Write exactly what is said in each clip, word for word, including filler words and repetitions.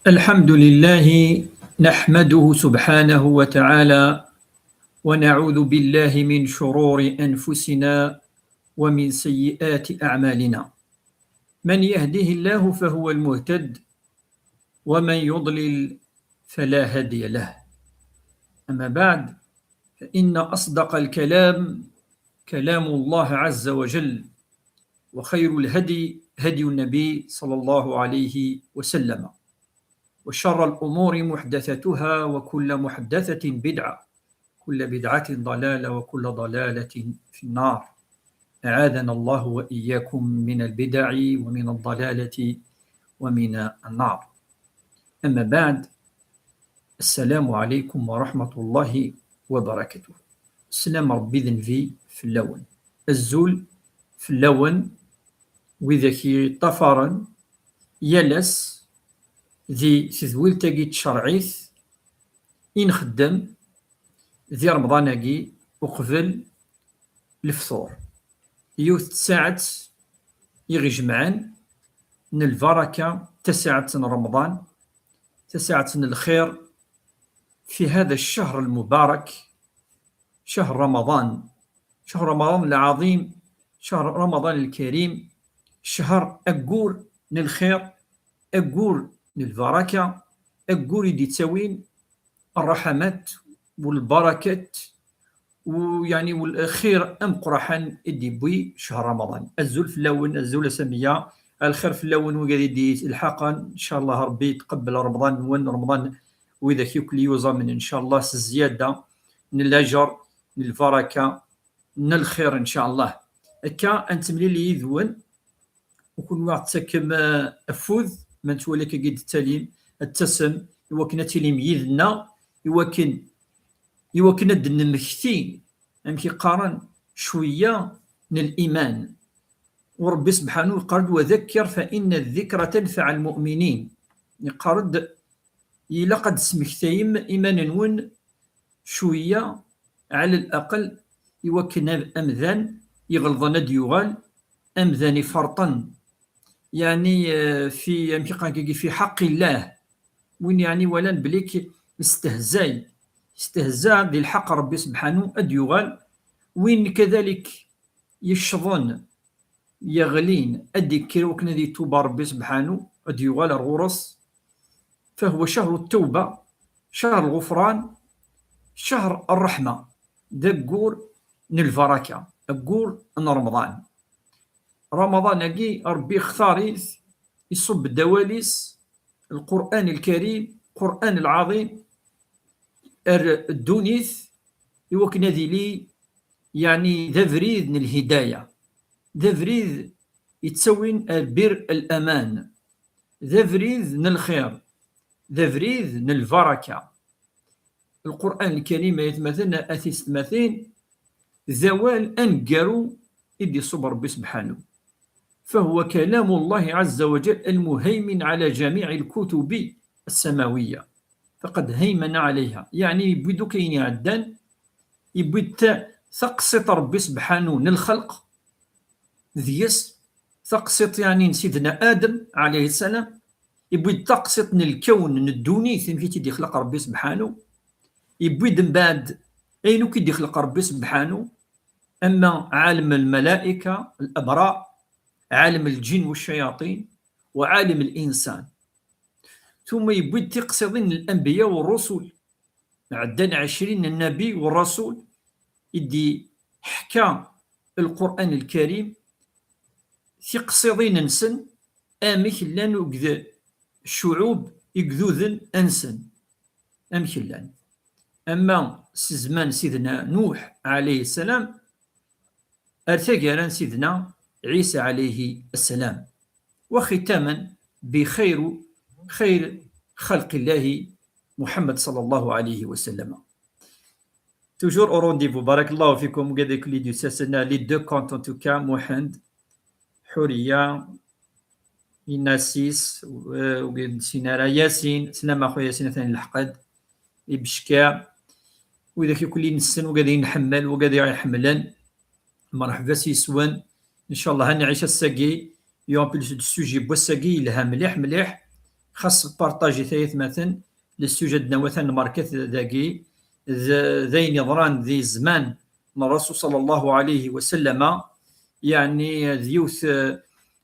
الحمد لله، نحمده سبحانه وتعالى، ونعوذ بالله من شرور أنفسنا ومن سيئات أعمالنا. من يهده الله فهو المهتد، ومن يضلل فلا هادي له. أما بعد، فإن أصدق الكلام كلام الله عز وجل، وخير الهدي هدي النبي صلى الله عليه وسلم، وشر الأمور محدثاتها، وكل محدثة بدعة، كل بدعة ضلالة، وكل ضلالة في النار. أعاذنا الله وإياكم من البدع ومن الضلالة ومن النار. أما بعد، السلام عليكم ورحمة الله وبركاته. السلام ربي ذنبي في اللون. الزول في اللون، وإذا كي طفرن يلس ذي تذويل تاقي تشرعيث إن خدم ذي رمضان أقي وقبل الفطور. Yiwet n tsaɛet i ɣ-ijemɛen n lbaraka, tasaɛet n Remḍan, tasaɛet n lxir, في هذا الشهر المبارك، شهر رمضان، شهر رمضان العظيم، شهر رمضان الكريم، شهر أقور n lxir, أقور n lbaraka, أقور i d-ittawin الرحمات والبركات ويعني والخير أمقرحا اللي بوي شهر رمضان. الزول في اللون، الزول سمية، الخير في اللون وقاعد يدي الحقا. إن شاء الله ربي يتقبل رمضان ون رمضان، وإذا كيوك لي يوزامن إن شاء الله الزيادة من الأجر، من البركة، من الخير إن شاء الله. هكا أنت ملي لي يذون وكون واحد تسكم، آه، أفوذ من تولي كي قد التاليم التسم، يوكنا تيليم يذنا، يوكن يوكن أد نمكتي، أمك يقارن شوية من الإيمان. وربي سبحانه قال: "وذكر فإن الذكرى تنفع المؤمنين". يقارد إلا قد سمكتيم إيمان نون شوية على الأقل، يوكن أمذان يغلظن أد يغال، أمذان يفرطن. يعني، آه، في، أمك يقارن كي في حق الله. وين يعني ولان بليك استهزاي، استهزاء ذي الحق ربي سبحانه أد يغال. وين كذلك يشظن يغلين أد يكير وكنا ذي توبة ربي سبحانه أد يغال الغرس. فهو شهر التوبة، شهر الغفران، شهر الرحمة، ذا قور نلفركة، قور نرمضان. رمضان أقي ربي اختاريث يصب دواليس القرآن الكريم، القرآن العظيم، الدونيث يوكنا ذي لي، يعني ذا فريد الهداية، ذا فريد يتسوين بر الأمان، ذا فريد الخير، ذا فريد البركة. القرآن الكريم يتمثلنا أثيس ثماثين ذوال أنقروا إدي صبر ربي سبحانه، فهو كلام الله عز وجل المهيمن على جميع الكتب السماوية، فقد هيمن عليها. يعني يبدو كاين عدان يبد تقصد ربي سبحانه للخلق ذيس، تقصد يعني سيدنا آدم عليه السلام، يبوي تقصد الكون الدوني ثم كي تيدي خلق ربي سبحانه، يبوي من بعد أين كي يدي خلق ربي سبحانه، أما عالم الملائكة الأبرار، عالم الجن والشياطين، وعالم الإنسان. ثم يبوي تقصدين الأنبياء والرسل، عدان عشرين النبي والرسول يدي حكى القرآن الكريم تقصدين نسن أمك لان وقد الشعوب يقذوذن أنسن أمك لان. أما سزمان سيدنا نوح عليه السلام أرتقى سيدنا عيسى عليه السلام. وختاما بخير خير خلق الله محمد صلى الله عليه وسلم. Toujours au rendez-vous. بارك الله فيكم. وقاعد يقول لي دو ساسنا les deux comptes en tout cas. محمد حورية إناسيس، آه، وقاعد نسينا راه ياسين. سلام أخويا ياسين ثاني الحقد. إبشكا. وإذا كي كل نسن وقاعد نحمل وقاعد يحملن. مرحبا سي سوان. إن شاء الله هنعيش الساقي. يوم بلس دو سوجي بوساقي لها مليح مليح. Xas partajit ay atmaten le sujet d-nawi atan, market dagi, d d ayen yeḍran di zzman n Rasul sallallahu alayhi wa sallama, yeɛni d yiwet, eh,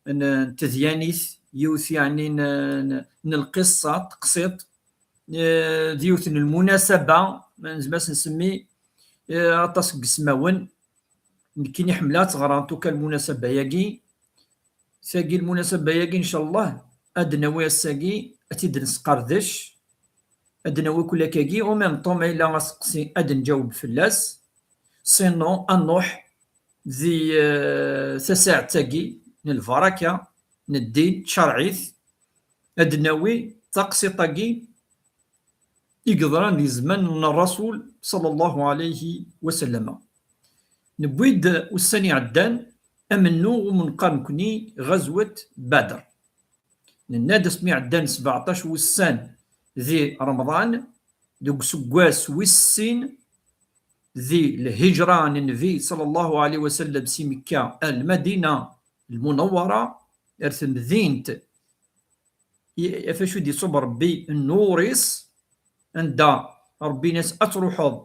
n n tedyanit, yiwet yeɛni n n n lqissa teqsiṭ, eh, d yiwet n lmunasaba, ma nezmer ad s-nsemmi, eh, aṭas n yismawen. Nekkini ḥemmleɣ ad tt-ɣreɣ, en tout cas, lmunasaba-yagi. Tagi lmunasaba-yagi, ncallah, ad d-nawi ass-agi, ad tt-id-nesqerdec, ad d-nawi kulakagi, en même temps, ma yella aseqsi, ad d-nǧaweb fell-as. Sinon, ad nruḥ di, eh, tasaɛet-agi n lbaraka, n ddin, tcerɛit, ad d-nawi taqsiṭ-agi i yeḍran di zzman n Rasul sallallahu alayhi wa sallam. Newwi-d ussan iɛeddan amennuɣ umi neqqar nekni Ɣazwat Badr. Nenna-d asmi iɛeddan sbeɛṭac wussan di Remḍan, deg useggas wis sin di lhijra n Nnbi sallallahu alayhi wa sallam si Mekka ar Lmadina Lmunawwara, ar temdint i-, ɣef acu i d-iṣubb Ṛebbi nnuṛ-is, anda Ṛebbi yenna-as ad truḥeḍ,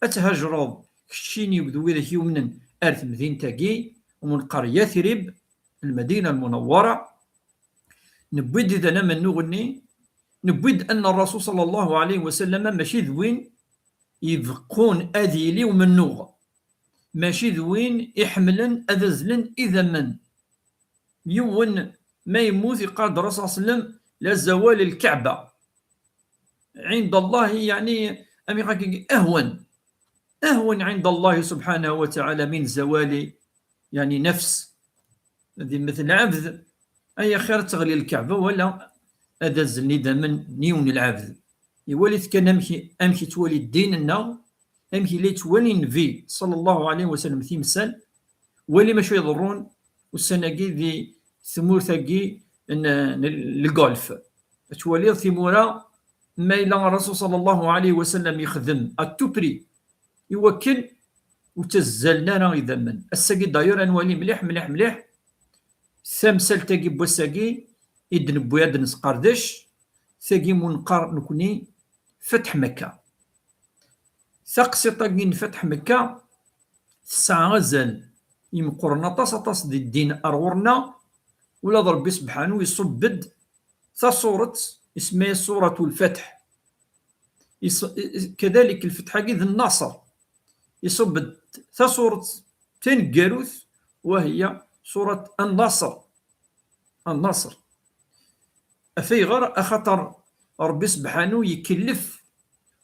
ad thajreḍ, keččini d wid ak-yumnen ar temdint-agi, umi neqqar Yatrib, Lmadina Lmunawwara. Newwi-d idan amennuɣ-nni, newwi-d anna Ṛṛasul sallallahu alayhi wa sallam mačči d win ibeqqun ad yili umennuɣ, mačči d win iḥemmlen ad azlen idammen. Yiwen ma yemmut, yeqqar-d Ṛṛasul sallallahu alayhi wa sallam: "La zawal lkaɛba ɛinda Allahi", yeɛni, amek akka, ahwan, ahwan ɛinda Allahi subḥanahu wa taɛala min zawali, yeɛni, nafs. Ad immet lɛebd, ay axir ad teɣli lkaɛba wala ad azlen idammen n yiwen n lɛebd. Iwali-t kan amek, amek yettwali ddin-nneɣ, amek yella yettwali Nnbi sallallahu alayhi wa sallam timsal, wali macu iḍerrun ussan-agi di tmurt-agi n, n Lgulf. Ad twaliḍ timura, ma yella Ṛṛasul sallallahu alayhi wa sallam yexdem à tout prix i wakken ur ttazzalen ara idammen. Ass-agi d'ailleurs ad nwali mliḥ, mliḥ, mliḥ tamsalt-agi n wass-agi i d-newwi ad nesqerdec, tagi mu neqqar nekni Fatḥ Mekka. Taqsiṭ-agi n Fatḥ Mekka tesɛa azal imeqqren aṭas, aṭas di ddin ar ɣur-nneɣ, ula d Ṛebbi sebḥanu iṣubb-d tasuret isemma-yas Suratul Fatḥ. Is-, i-, i-, kadalik lfetḥ-agi d nnaṣer. Iṣubb-d tasuret taneggarut, wa hiya surat an-Naṣr. An-Naṣr. Afayɣer? Axaṭer Ṛebbi sebḥanu ikellef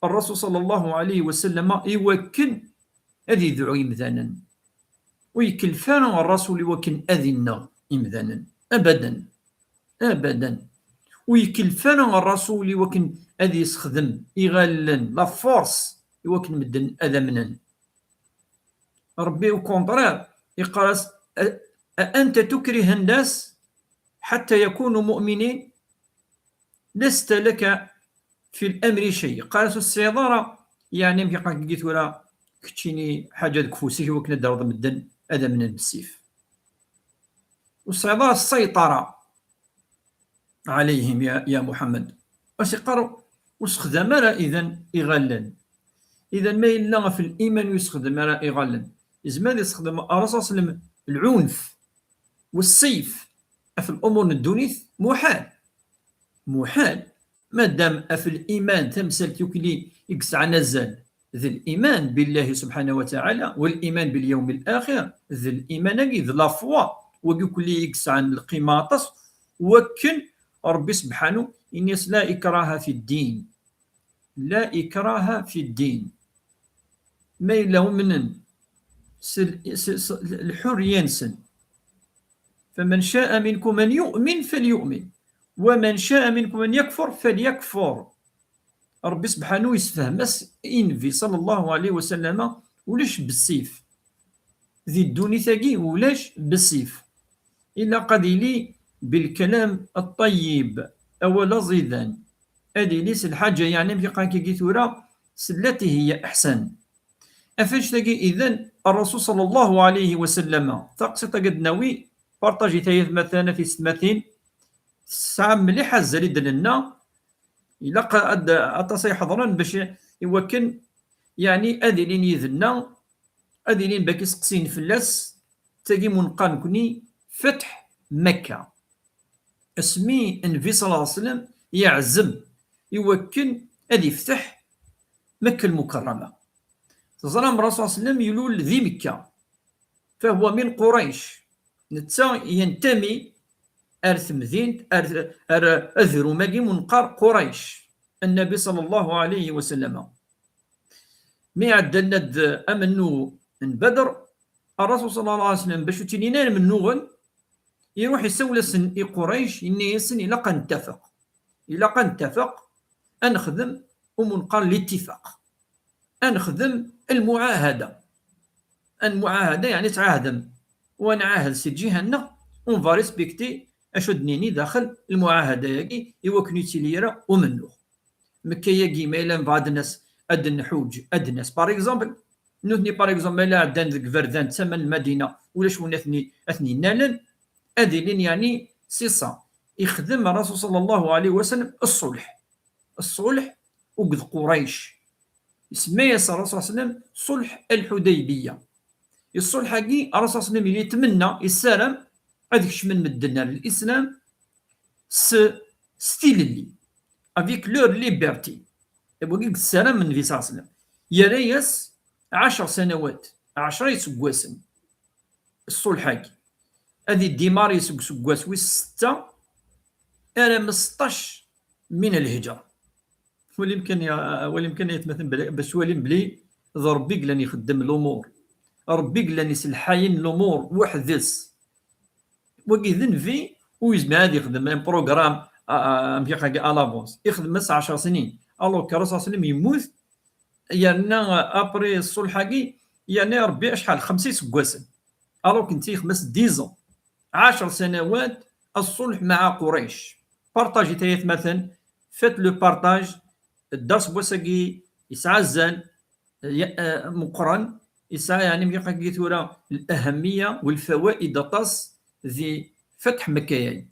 Ṛṛasul sallallahu alayhi wa sallam i wakken ad yedɛu imdanen. Ur ikellef ara Ṛṛasul i wakken ad ineɣ imdanen. Abadan. Abadan. Ur ikellef ara Ṛṛasul i wakken ad yessexdem iɣallen, la force, i wakken medden ad amnen. Ṛebbi, au contraire, iqqar-as: "A, a anta tukrihu nnas ḥatta yakunu mu'minin? Lasta laka fi l-amri shay." Iqqar-as: "Ur tesɛiḍ ara, yeɛni, amek iqqar-agi tura, keččini ḥaǧa deg ufus-ik i wakken ad d-terreḍ medden ad amnen bessif. Ur tesɛiḍ ara ssayṭara ɛalayhim ya, ya Muḥemmed." As-iqqar: "Ur sexdam ara idan iɣallen." Idan ma yella ɣef liman ur yessexdem ara iɣallen, yezmer ad yessexdem Ṛṛasul sallam lɛunf, والسيف، ɣef lumuṛ n ddunit? Muḥal. Muḥal. Madam ɣef liman, tamsalt tukli i yesɛan azal d liman billahi subḥanahu wa taɛala, wa liman bil yawm al-axir, d liman-agi, d la foi, wagi kulli i yesɛan lqima aṭas, wakken Ṛebbi sebḥanu ini-as: "La ikraha fi ddin." La ikraha fi ddin. Ma yella umnen s l-, s, s lḥurriya-nsen. "Faman ca'a minkum an yu'min falyu'min, wa man ca'a minkum an yakfur falyakfur." Ṛebbi sebḥanu yessefhem-as i Nnbi sallallahu alayhi wa sallam ulac bessif. Di ddunit-agi ulac bessif. Ilaq ad yili bilkalam ṭṭayyib, awal aẓidan. Ad yili s lḥaǧa, yeɛni, amek iqqar-agi tura, s lati hiya aḥsan. Ɣef annect-agi, idan, Ṛṛasul sallallahu alayhi wa sallam, taqsiṭ-agi ad d-nawi, partajit ay atmaten, a tiyessetmatin, Tesɛa mliḥ azal i d-nenna. Ilaq ad, aṭas ay ḥeḍren bac i wakken, yeɛni, ad ilin yid-nneɣ, ad ilin baki seqsiyen fell-as, tagi mu neqqar nekni Fatḥ Makka. Asmi Nnbi ṣalla Llahu ɛalayhi wa sallam yeɛzem i wakken ad ifteḥ Makka Lmukarrama. Teẓram Rasul ṣalla Llahu ɛalayhi wa sallam yulul di Mekka, fahuwa min Qurayc, netta yentami ar temdint, ar, ar adrum-agi mu neqqar Qurayc, Nnabi ṣalla Llahu ɛalayhi wa sallam. Mi ɛeddan ad amennuɣ n Badr, Rasul ṣalla Llahu ɛalayhi wa sallam, bac ur ttinin ara mennuɣen, iruḥ isawel-asen i Qurayc, yenna-yasen: "Ilaq ad nettafeq. Ilaq ad nettafeq, ad nexdem, umu neqqar litifaq. Ad nexdem lmuɛahada." Lmuɛahada, yeɛni tɛahdem. Wa nɛahed si lǧiha-nneɣ, on va respecter acu d-nini daxel lmuɛahada-agi, i wakken ur yettili ara umennuɣ. Mekka-agi, ma yella nebɣa ad nas, ad nḥuǧ, ad nas, par exemple, nutni, par exemple, ma yella ɛeddan deg iberdan, tama n Lmadina, ulac win ad ten-, ad ten-innalen, ad ilin, yeɛni, c'est ça. Ixdem Rasul ṣalla Llahu ɛalayhi wa sallam ṣṣulḥ. Ṣṣulḥ akked Qurayc. Isemma-yas Rasul ṣalla Llahu ɛalayhi wa sallam ṣṣulḥ Lḥudaybiya. Ṣṣulḥ-agi, Rasul ṣalla Llahu ɛalayhi wa sallam yella yetmenna, yessaram ad kecmen medden ar Lislam s, s tilelli, avec leur liberté. D wagi i yessaram Nnbi ṣalla Llahu ɛalayhi wa sallam. Yerra-yas ɛecṛa sanawat, ɛecṛa iseggasen, ṣṣulḥ-agi. Ad idimari seg useggas wis setta arma seṭṭac min lhijra. Walim kan ya, walim kan aytmaten, bla-, bac twalim bli d Ṛebbi i yellan ixeddem lumuṛ. Ṛebbi i yellan iselḥayen lumuṛ weḥd-s. Wagi d Nnbi, ur yezmir ad ixdem un programme, a, a, amek agi, à l'avance. Ixdem-as ɛecṛa snin. Alors que Rasul ṣalla Llahu ɛalayhi wa sallam yemmut, yerna, a, après ṣṣulḥ-agi, yerna Ṛebbi acḥal? Xemsa iseggasen. Alors que netta ixdem-as dix ans. Ɛecṛa sanawat ṣṣulḥ maɛa Qurayc. Partagit ay atmaten, faites le partage. Dders n wass-agi yesɛa azal, ya-, eh, meqqren, yesɛa, yeɛni, amek agi tura, l'ahammiya u lfawaid aṭas di Fatḥ Makka-yagi.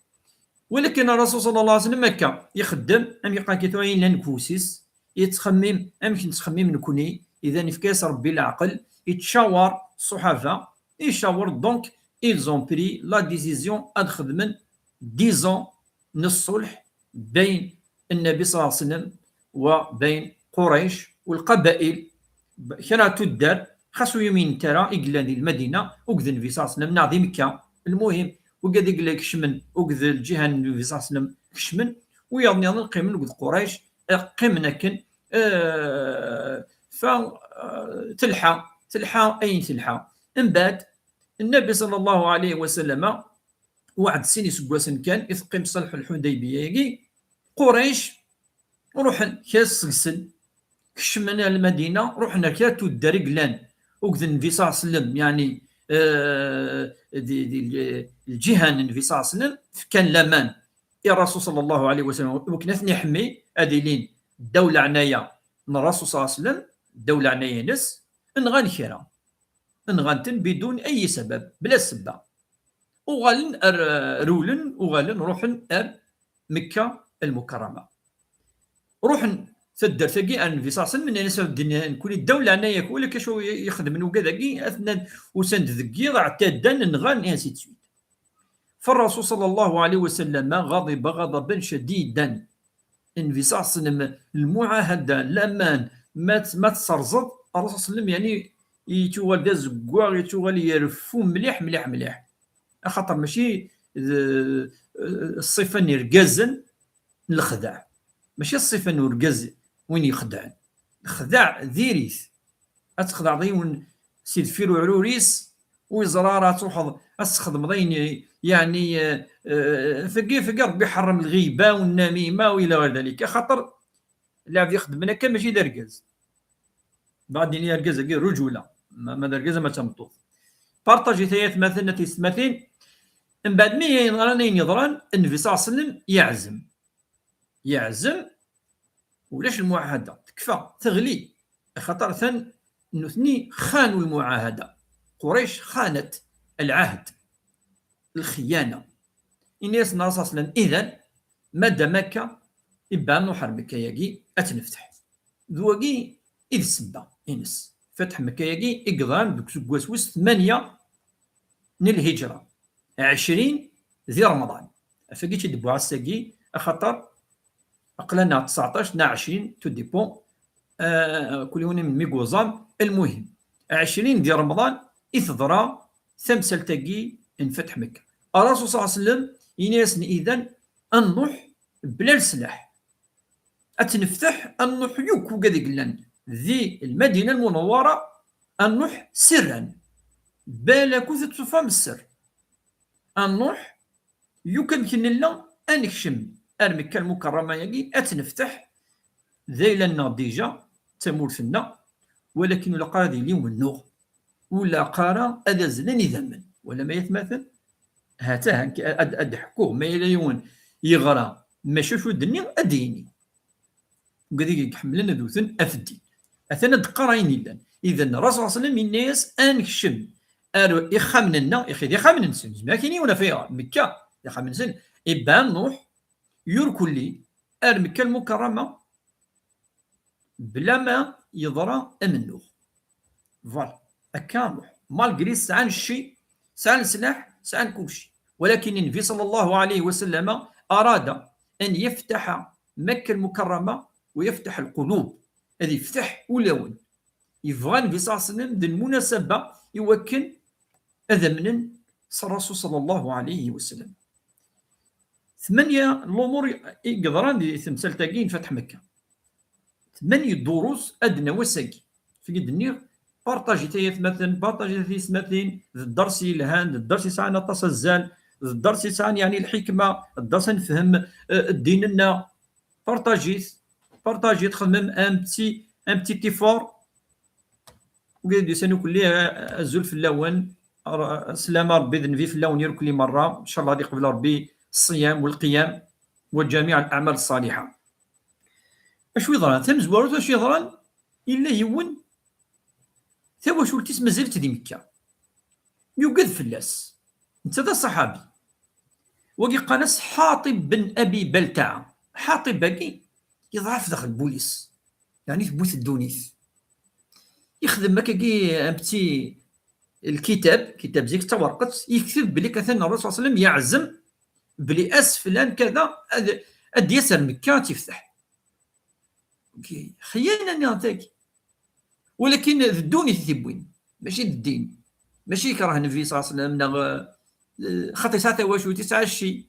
Walakin Rasul ṣalla Llahu ɛalayhi wa sallam akka ixeddem, amek agi tura, ayen yellan deg ufus-is, yettxemmim amek nettxemmim nekni, idan ifka-yas Ṛebbi leɛqel, yettcawar ṣṣuḥaba, yettcawar, donc ils ont pris la décision ad xedmen dix ans n ṣṣulḥ bayn Nnabi ṣalla Llahu ɛalayhi wa sallam wa bayn Qurayc u lqabail, kra n tuddar, xas ur yuminent ara, i yellan di Lmadina akked Nnbi ṣalla Llahu ɛalayhi wa sallam, neɣ di Mekka. Lmuhim, wigad i yella kecmen akked lǧiha n Nnbi ṣalla Llahu ɛalayhi wa sallam kecmen, wiyaḍ nniḍen qqimen akked Qurayc, eh, qqimen akken, eh, fa, eh, telḥa, telḥa ayen telḥa. Mbeɛd, Nnabi ṣalla Llahu ɛalayhi wa sallam, waḥed sin iseggasen kan i teqqim ṣṣulḥ Lḥudaybiya-agi, Qurayc ruḥen kra seg-sen, kecmen ar Lmadina, ruḥen ar kra n tuddar i yellan akked Nnbi ṣalla Llahu ɛalayhi wa sallam, yeɛni, eh, di, di, di lǧiha n Nnbi ṣalla Llahu ɛalayhi wa sallam, fkan laman i Rasul ṣalla Llahu ɛalayhi wa sallam, wakken ad ten-iḥmi, ad ilin ddaw leɛnaya n Rasul ṣalla Llahu ɛalayhi wa sallam, ddaw leɛnaya-ines, nɣan kra. Nɣan-ten bidun ay sabab, bla ssebba. Uɣalen ar, rewlen, uɣalen ruḥen ar Mekka Lmukarrama. Ruḥen taddart-agi ar Nnbi ṣalla Llahu ɛalayhi wa sallam, nnan-as: "A ddin, nekkni ddaw leɛnaya-k, wala kacu i, i xedmen wigad-agi, atnan usan-d deg yiḍ, ɛtaddan, nɣan, et ainsi de suite." فالرسول صلى الله عليه وسلم غضب غضبا شديدا. Nnbi ṣalla Llahu ɛalayhi wa sallam, lmuɛahada, laman, ma t-, ma tserẓeḍ, Rasul ṣalla Llahu ɛalayhi wa sallam, yeɛni, yettuɣal d azeggaɣ, yettuɣal yerfu mliḥ, mliḥ, mliḥ. Axaṭer mačči d, eh, ṣṣifa n irgazen n lexdeɛ. Mačči ṣṣifa n urgaz win ixedɛen. Lexdeɛ diri-t. Ad texdeɛḍ yiwen si deffir uɛrur-is, ur yeẓra ara ad truḥeḍ ad tesxedmeḍ ayen, yeɛni, eh, eh, tagi, tagi Ṛebbi iḥeṛṛem lɣiba u nnamima u ila ɣir dalik. Axaṭer lɛebd ixeddmen akka mačči d argaz. Bɣa ad d-ini argaz-agi rǧula, ma, ma d argaz ama d tameṭṭut. Partajit ay atmaten, a tiyessetmatin. Mbeɛd mi yeḍran ayen yeḍran, Nnbi ṣalla Llahu ɛalayhi wa sallam yeɛzem. Yeɛzem, ulac lmuɛahada, tekfa, teɣli. Axaṭer atan nutni xanu lmuɛahada. Qurayc xanet lɛahd, lxiyana. Ini-asen Rasul ṣalla Llahu ɛalayhi wa sallam: "Idan, Ma d Makka, ibɛa Nuḥ ar Mekka-yagi, ad tt-nefteḥ. D wagi i d ssebba ines. Fatḥ Mekka-yagi i yeḍran deg useggas wis tmanya n lhijra, ɛecrin di Remḍan. Af-agi i d-wwiɣ ass-agi, axaṭer aql-aneɣ tseɛṭac neɣ ɛecrin, tout dépend, euh, kul yiwen mi yuẓam. Lmuhim, ɛecrin di Remḍan i teḍra tamsalt-agi n Fatḥ Mekka. Ṛṛasul ṣalla Llahu ɛalayhi wa sallam yenna-yasen idan ad nṛuḥ bla leslaḥ. Ad tt-nefteḥ, ad nṛuḥ yakk wigad i yellan di Lmadina Lmunawwara, ad nṛuḥ sirran. Balak ur tettufam sser. Ad nṛuḥ yakk amek nella, ad nekcem ar Mekka Lmukerrama-yagi, ad tt-nefteḥ. D ayla-nneɣ déjà, d tamurt-nneɣ, walakin ur ilaq ara ad yili umennuɣ, ur ilaq ara ad azlen idammen. Walam ay atmaten? Ha-t-a, ad, ad ḥkuɣ, ma yella yiwen yeɣra mačči acu d-nniɣ, ad d-yini. Wigad i iḥemmlen ad wten af ddin. Atan ad d-qqar ayen yellan. Idan, Ṛṛasul ṣalla Llahu ɛalayhi wa sallam yenna-yas ad nekcem ar ixxamen-nneɣ, ixi d ixxamen-nsen, nezmer ad k-yini yiwen af ayɣer, Mekka d ixxamen-nsen, ibɛa Nuḥ yurkelli ar Mekka Lmukerrama bla ma yeḍra amennuɣ. Voilà, akka Nuḥ. Malgré sɛan cci, sɛan leslaḥ, sɛan kulci. Walakin Nnbi ṣalla Llahu ɛalayhi wa sallam arada an yeftaḥa Makka Lmukerrama wa yeftaḥ lqulub. Ad yefteḥ ulawen. Yebɣa Nnbi ṣalla Llahu ɛalayhi wa sallam d lmunasaba i wakken ad amnen s Ṛṛasul ṣalla Llahu ɛalayhi wa sallam. Tmanya n lumuṛ i yeḍran di temsalt-agi n Fatḥ Mekka. Tmanya durus ad d-nawi ass-agi. Fi d-nniɣ, partajit ay atmaten, partajit ay tiyesmatin, d ddersi yelhan, d ddersi yesɛan aṭas azal, d ddersi yesɛan, yeɛni, lḥikma, d ddersi ad nefhem, eh, ddin-nneɣ. Partajit, partajit, xedmem un petit, un petit effort. Wigad d-yusan ukelli, eh, azul fell-awen. Ar-, sslama Ṛebbi d Nnbi fell-awen irkelli merra. Ncallah ad iqbel Ṛebbi ṣṣiyam wa lqiyam wa ǧamiɛ al-aɛmal ṣṣaliḥa. Acu yeḍran? Tamezwarut, acu yeḍran? Yella yiwen, tawacult-is mazal-itt di Mekka. Yugad fell-as. Netta d aṣaḥabi. Wagi qqaren-as Ḥaṭib ben Abi Baltaɛa. Ḥaṭib-agi yeḍɛef daxel n wul-is. Yeɛni tewwi-t ddunit. Yexdem akkagi un petit lkitab, kitab zik d tawerqet, yekteb belli atan Ṛṛasul ṣalla Llahu ɛalayhi wa sallam yeɛzem belli ass flan kada ad, ad d-yas ar Mekka ad tt-yefteḥ. Xyana-nni tagi. Walakin d ddunit i t-iwwin, mačči d ddin. Mačči yekreh Nnbi ṣalla Llahu ɛalayhi wa sallam, neɣ, eh, xaṭi yesɛa tawacult, yesɛa cci.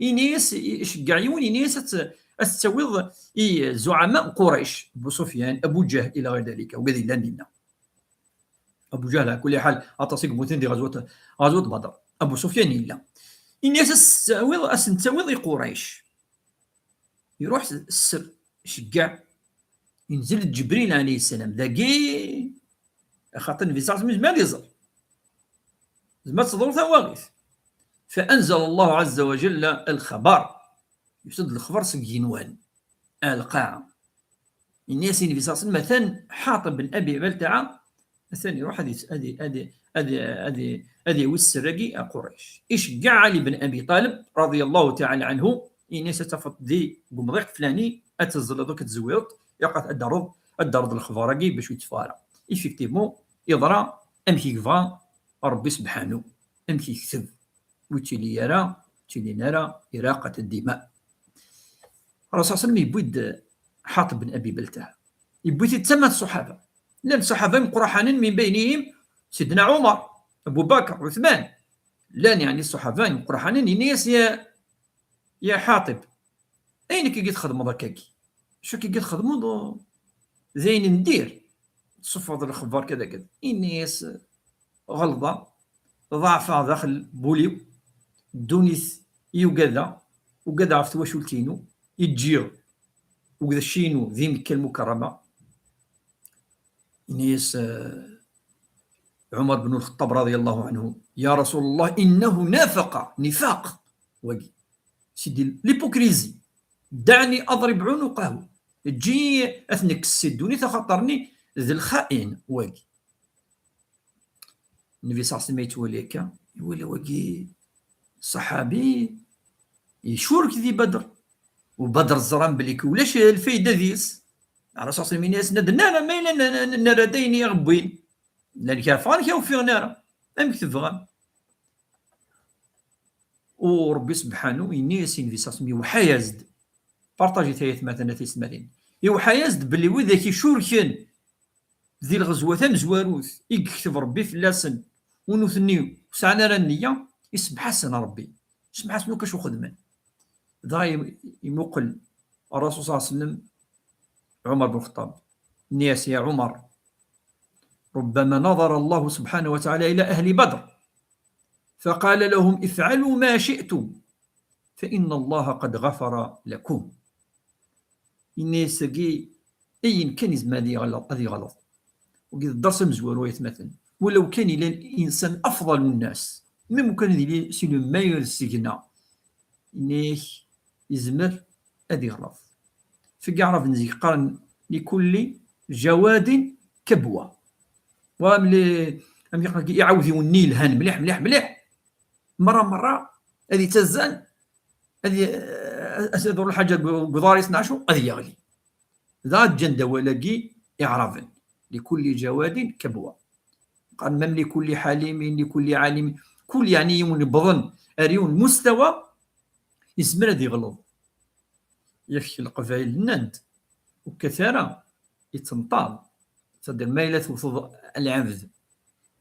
Ini-as, iceggeɛ yiwen, ini-as ad t-, ad t-tawiḍ i zuɛama n Qurayc, Abu Sufyan, Abu Ǧahl, ila ɣir dalika, wigad yellan dinna. Abu Ǧahl, ɛla kulli ḥal, aṭas i yemmuten di ɣazwat, ɣazwat Badr. Abu Sufyan yella. Ini-as ad s-tawiḍ, ad sen-tawiḍ i Qurayc. Iruḥ s-, s-, iceggeɛ. Inzel-d Ǧebril ɛalayhi ssalam. Dagi, axaṭer Nnbi ṣalla Llahu ɛalayhi wa sallam yezmer ad iẓer. Yezmer ad teḍru tawaɣit. فأنزل الله عز وجل الخبر. Yusa-d lexbar seg yigenwan. Ar lqaɛa. Ini-as i Nnbi ṣalla Llahu ɛalayhi wa sallam, atan Ḥaṭib ben Abi Baltaɛa, atan iruḥ ad is-, ad i-, ad i-, ad i-, ad i-, ad yawi sser-agi a Qurayc. Iceggeɛ Ɛli ben Abi Ṭalib, رضي الله تعالى عنه, ini-as ad tafeḍ di, deg umḍiq flani, ad teẓẓleḍ akk ad tezwireḍ, ilaq ad d-terreḍ, ad d-terreḍ lexbar-agi bac ur yetteffeɣ ara. Effectivement, yeḍra amek i yebɣa Ṛebbi sebḥanu, amek yekteb. Ur yettili ara, ur ttilin ara iraqa d ddima. Ṛṛasul ṣalla Llahu ɛalayhi wa sallam yewwi-d Ḥaṭib ben Abi Baltaɛa. Yewwi-t-id d tama n ṣṣuḥaba. Llan ṣṣuḥaba imeqqraḥanen, min baynihim Sidna Ɛumar, Abu Bakr, Ɛuthman. Llan, yeɛni, ṣṣuḥaba imeqqraḥanen, yenna-yas, ya, ya Ḥaṭib, ayen akka i txedmeḍ akkagi? Acu akka i txedmeḍ? D ayen n dir, tessufɣeḍ lexbar kada kada. Ini-as, ɣelḍeɣ, ḍeɛfeɣ daxel n wul-iw, ddunit i ugadeɣ, ugadeɣ ɣef twacult-inu, i ǧǧiɣ, akked cci-inu di Mekka Lmukerrama. Ini-as, eh, Ɛumar ben Lxeṭṭab رضي الله عنه, يا رسول الله إنه نافق, nifaq, wagi. Sidi, l'hypocrisie. دعني أضرب عنقه. Eǧǧ-iyi ad t-nekkes si ddunit, axaṭer-nni d lxain wagi. Nnbi ṣalla Llahu ɛalayhi wa sallam yettwali akka, iwala wagi ṣṣaḥabi yecurek di Badr. U Badr ẓran belli ulac lfayda deg-s. Ṛṛasul ṣṣallam ini-asen: "Ad nara ma yella n-, n-, nara d ayen i aɣ-wwin. Llan kra ffɣen, kra ur ffiɣen ara. Amek tebɣam?" U Ṛebbi sebḥanu yenna-yas i Nnbi ṣṣallam, iwḥa-yas-d. Partajit ay atmaten a tisetmatin. Iwḥa-yas-d belli widak icurken di lɣezwa tamezwarut i yekteb Ṛebbi fell-asen, u nutni ur sɛan ara nniya, isebḥ-asen Ṛebbi. Isebḥ-asen akk acu xedmen. Dɣa im-, imuqel Ṛṛasul ṣṣallam Ɛumar bun Lxeṭṭab. Yenna-yas: "Ya Ɛumar, ربما نظر الله سبحانه وتعالى إلى أهل بدر فقال لهم: افعلوا ما شئتم فإن الله قد غفر لكم." Yenna-yas dagi, ayen kan izmer ad yeɣleḍ, ad yeɣleḍ. Wagi d ddersi amezwaru, ay atmaten. Walaw kan yella insan afḍal unnas, même kan ad yili si le meilleur seg-neɣ, yenna-yak yezmer ad yeɣleḍ. F Aɛraben zik qqaren: "لكل جواد كبوة." Wa mli-, amek iɛawdiwen-nni yelhan mliḥ, mliḥ, mliḥ. Merra, merra, ad yettazzal, ad y-, ad iḍru lḥaǧa deg, deg uḍar-is neɣ acu, ad yeɣli. Dɣa ǧǧan-d awal-agi Iɛraben: "لكل جواد كبوة." Qqaren même: "لكل حليم، لكل عالم." Kul, yeɛni, yiwen yewwḍen ar yiwen mustawa, yezmer ad yeɣleḍ. Yak Leqbayel nnan-d, ur kkat ara, yettenṭaḍ. C'est-à-dire, ma yella tewteḍ lɛebd,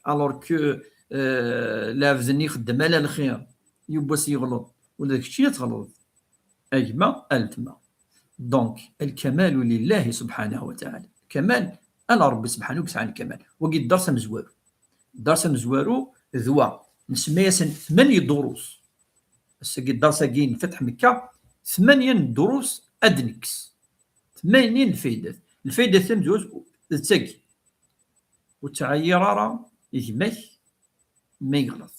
alors que, euh, lɛebd-nni ixeddem ala lxir, yiwwas yeɣleḍ, ula d keččini ad tɣelḍeḍ, a gma, a letma. Donc, الكمال لله سبحانه وتعالى. Kamal ala Ṛebbi sebḥanu i yesɛan lkamal. Wagi d ddersi amezwaru. Ddersi amezwaru d wa. Nsemma-yasen tmanya durus. Ass-agi, ddersi-agi n Fatḥ Mekka, tmanya n durus ad nekkes. Tmanya n lfaydat. Lfayda tamezwarut d tagi. Ur ttɛeyyiṛ ara i gma-k ma yeɣleḍ.